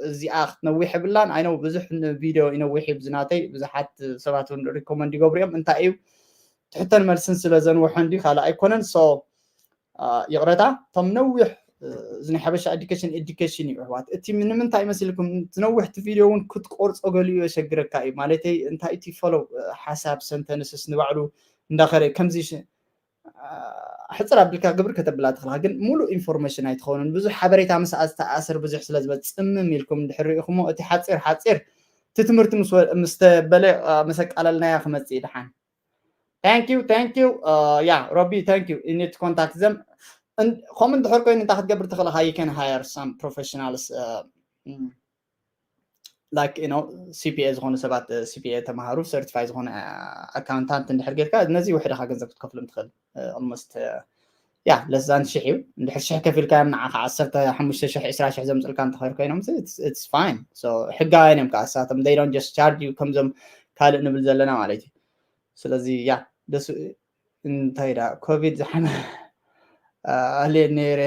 እዚኣ ክትነዊሕ የብላን። I know ብዙሕ ቪድዮ ይነዊሕ እዩ ዝናተይ። ብዙሓት ሰባት እውን recommend ይገብሩ እዮም። እንታይ እዩ ትሕተን መልስን ስለ ዘንውሖ እንዲ ካልእ ኣይኮነን። So ይቕረታ እቶም ነዊሕ እዚ ናይ ሓበሻ education education እዩ ኣሕዋት። እቲ ንምንታይ መሲልኩም ዝነዊሕ እቲ ቪድዮ እውን ክትቆርጾ ገሊኡ የሸግረካ እዩ። ማለተይ እንታይ እቲ follow ሓሳብ sentences ንባዕሉ እንዳኸረ ከምዚ ሕፅር ኣቢልካ ግብር ከተብላ ትኽእልካ፣ ግን ሙሉእ ኢንፎርሜሽን ኣይትኸውንን። ብዙሕ ሓበሬታ ምስ ዝተኣስር ብዙሕ ስለ ዝበ ፅምም ኢልኩም እንድሕር ርኢኹሞ፣ እቲ ሓፂር ሓፂር እቲ ትምህርቲ ምስ ወ- ምስ ተበለ፣ አ፣ ምስ ኣቃለልናያ ክመፅእ እዩ ደሓን። Thank you, thank you. Uh, yeah, Robbie, thank you. You need to contact them. And ከምኡ እንድሕር ኮይኑ እንታይ ክትገብር ትኽእል ኢኻ? You can hire some professionals, uh, mm, like, you know, C P A ዝኾኑ ሰባት፣ uh, C P A ተማሃሩ፣ ሰርቲፋይ ዝኾነ ኣካውንታንት እንድሕር ጌርካ፣ ነዚ ውሕድ ኢኻ ገንዘብ ክትከፍሎም ትኽእል። Uh, almost, uh, yeah, less than ሽሕ እዩ። እንድሕር ሽሕ ከፊልካዮም ንዓኻ ዓሰርተ ሓሙሽተ ሽሕ፣ ዕስራ ሽሕ ዘምፅልካ እንተኸይር ኮይኖም፣ it's, it's fine. So ሕጋውያን እዮም ከዓ እሳቶም፣ they don't just charge you ከምዞም ካልእ ንብል ዘለና ማለት እዩ። ስለዚ ያ ደስ እንታይ ዳ ኮቪድ ዝሓመ ኣልየ ነይረ።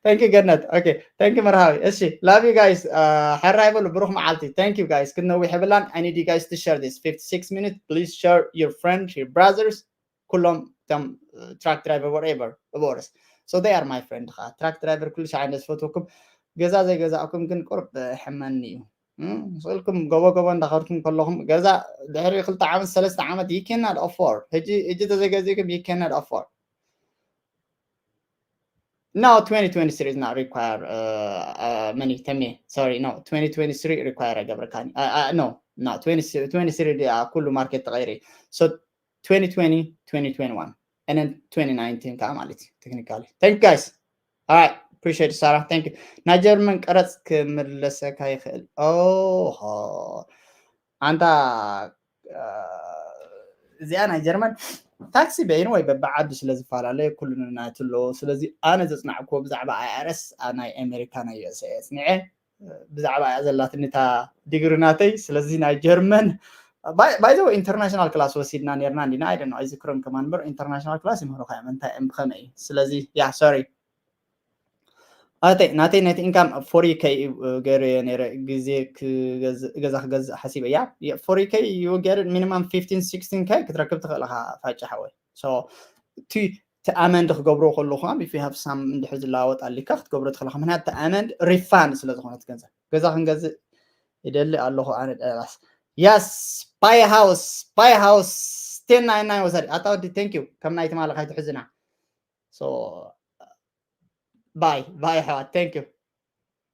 Thank you ገነት። Okay, thank you መርሃዊ። እሺ, love you guys. ሕራይ በሉ፣ ብሩኽ መዓልቲ። Thank you guys። ክንነዊሕ የብላን። I need you guys to share this fifty-six minutes. Please share your friends, your brothers. ኩሎም እቶም ትራክ ድራይቨር፣ whatever፣ of course። So they are my friend። ከዓ ትራክ ድራይቨር ኩሉ ሻዕ እንደ ዝፈትወኩም፣ ገዛ ዘይገዛእኩም ግን ቁርብ ሕመኒ እዩ። እም፣ ስእልኩም ጎቦ ጎቦ እንዳኸድኩም ከለኹም፣ ገዛ ድሕሪ ክልተ ዓመት ሰለስተ ዓመት you cannot afford። ሕጂ ሕጂ ተዘይገዚእኩም you cannot afford። No, twenty twenty-three is not require, uh, uh, መኒ ተሜ፣ sorry, no, twenty twenty-three require ኣይገብረካን። Uh, uh, no, no, twenty twenty-three ኩሉ ማርኬት ተቐይረ። So twenty twenty, twenty twenty-one, and then twenty nineteen ከዓ ማለት እዩ technically። Thank you guys. All right, appreciate it, Sarah. Thank you. ናይ ጀርመን ቀረጽ ክምለሰካ ይኽእል። ኦሆ፣ ኣንታ፣ አ፣ እዚኣ ናይ ጀርመን ታክሲ በይኑ ወይ በብዓዱ ስለ ዝፈላለየ ኩሉ ናቱ ኣለዎ። ስለዚ ኣነ ዘጽናዕክዎ ብዛዕባ I R S ኣብ ናይ ኣሜሪካ ናይ U S A ኣጽኒዐ። ብዛዕባ እያ ዘላትኒ እታ ዲግሪ ናተይ። ስለዚ ናይ ጀርመን፣ by the way፣ international class ወሲድና ነርና እንዲና፣ I don't know፣ ኣይዝክሮን ከማን እምበር international class ይምህሩኻ እዮም እንታይ እዮም ብኸመይ እዩ። ስለዚ ያ፣ sorry፣ ናተይ ናተይ ናይቲ income forty K ገይረዮ ነይረ። ግዜ ክገዝእ፣ ገዛ ክገዝእ ሓሲበ። ያ፣ forty K you get it, minimum fifteen, sixteen K ክትረክብ ትኽእል ኢኻ ፋጫ ሓወይ። So እቲ እቲ ኣመንድ ክገብሮ ከለኹ፣ if you have some እንድሕር ዝለዋወጥ ኣሊካ ክትገብሮ ትኽእል ኢኻ። ምክንያቱ እቲ ኣመንድ ሪፋንድ ስለ ዝኾነ እቲ ገንዘብ። ገዛ ክንገዝእ ይደሊ ኣለኹ ኣነ ደላስ። Yes, buy a house, buy a house። Ten ninety-nine ወሰድ። ኣታ ወዲ፣ thank you። ከም ናይ ትማሊ ካይትሕዝና። So buy, buy ኣሕዋት፣ thank you።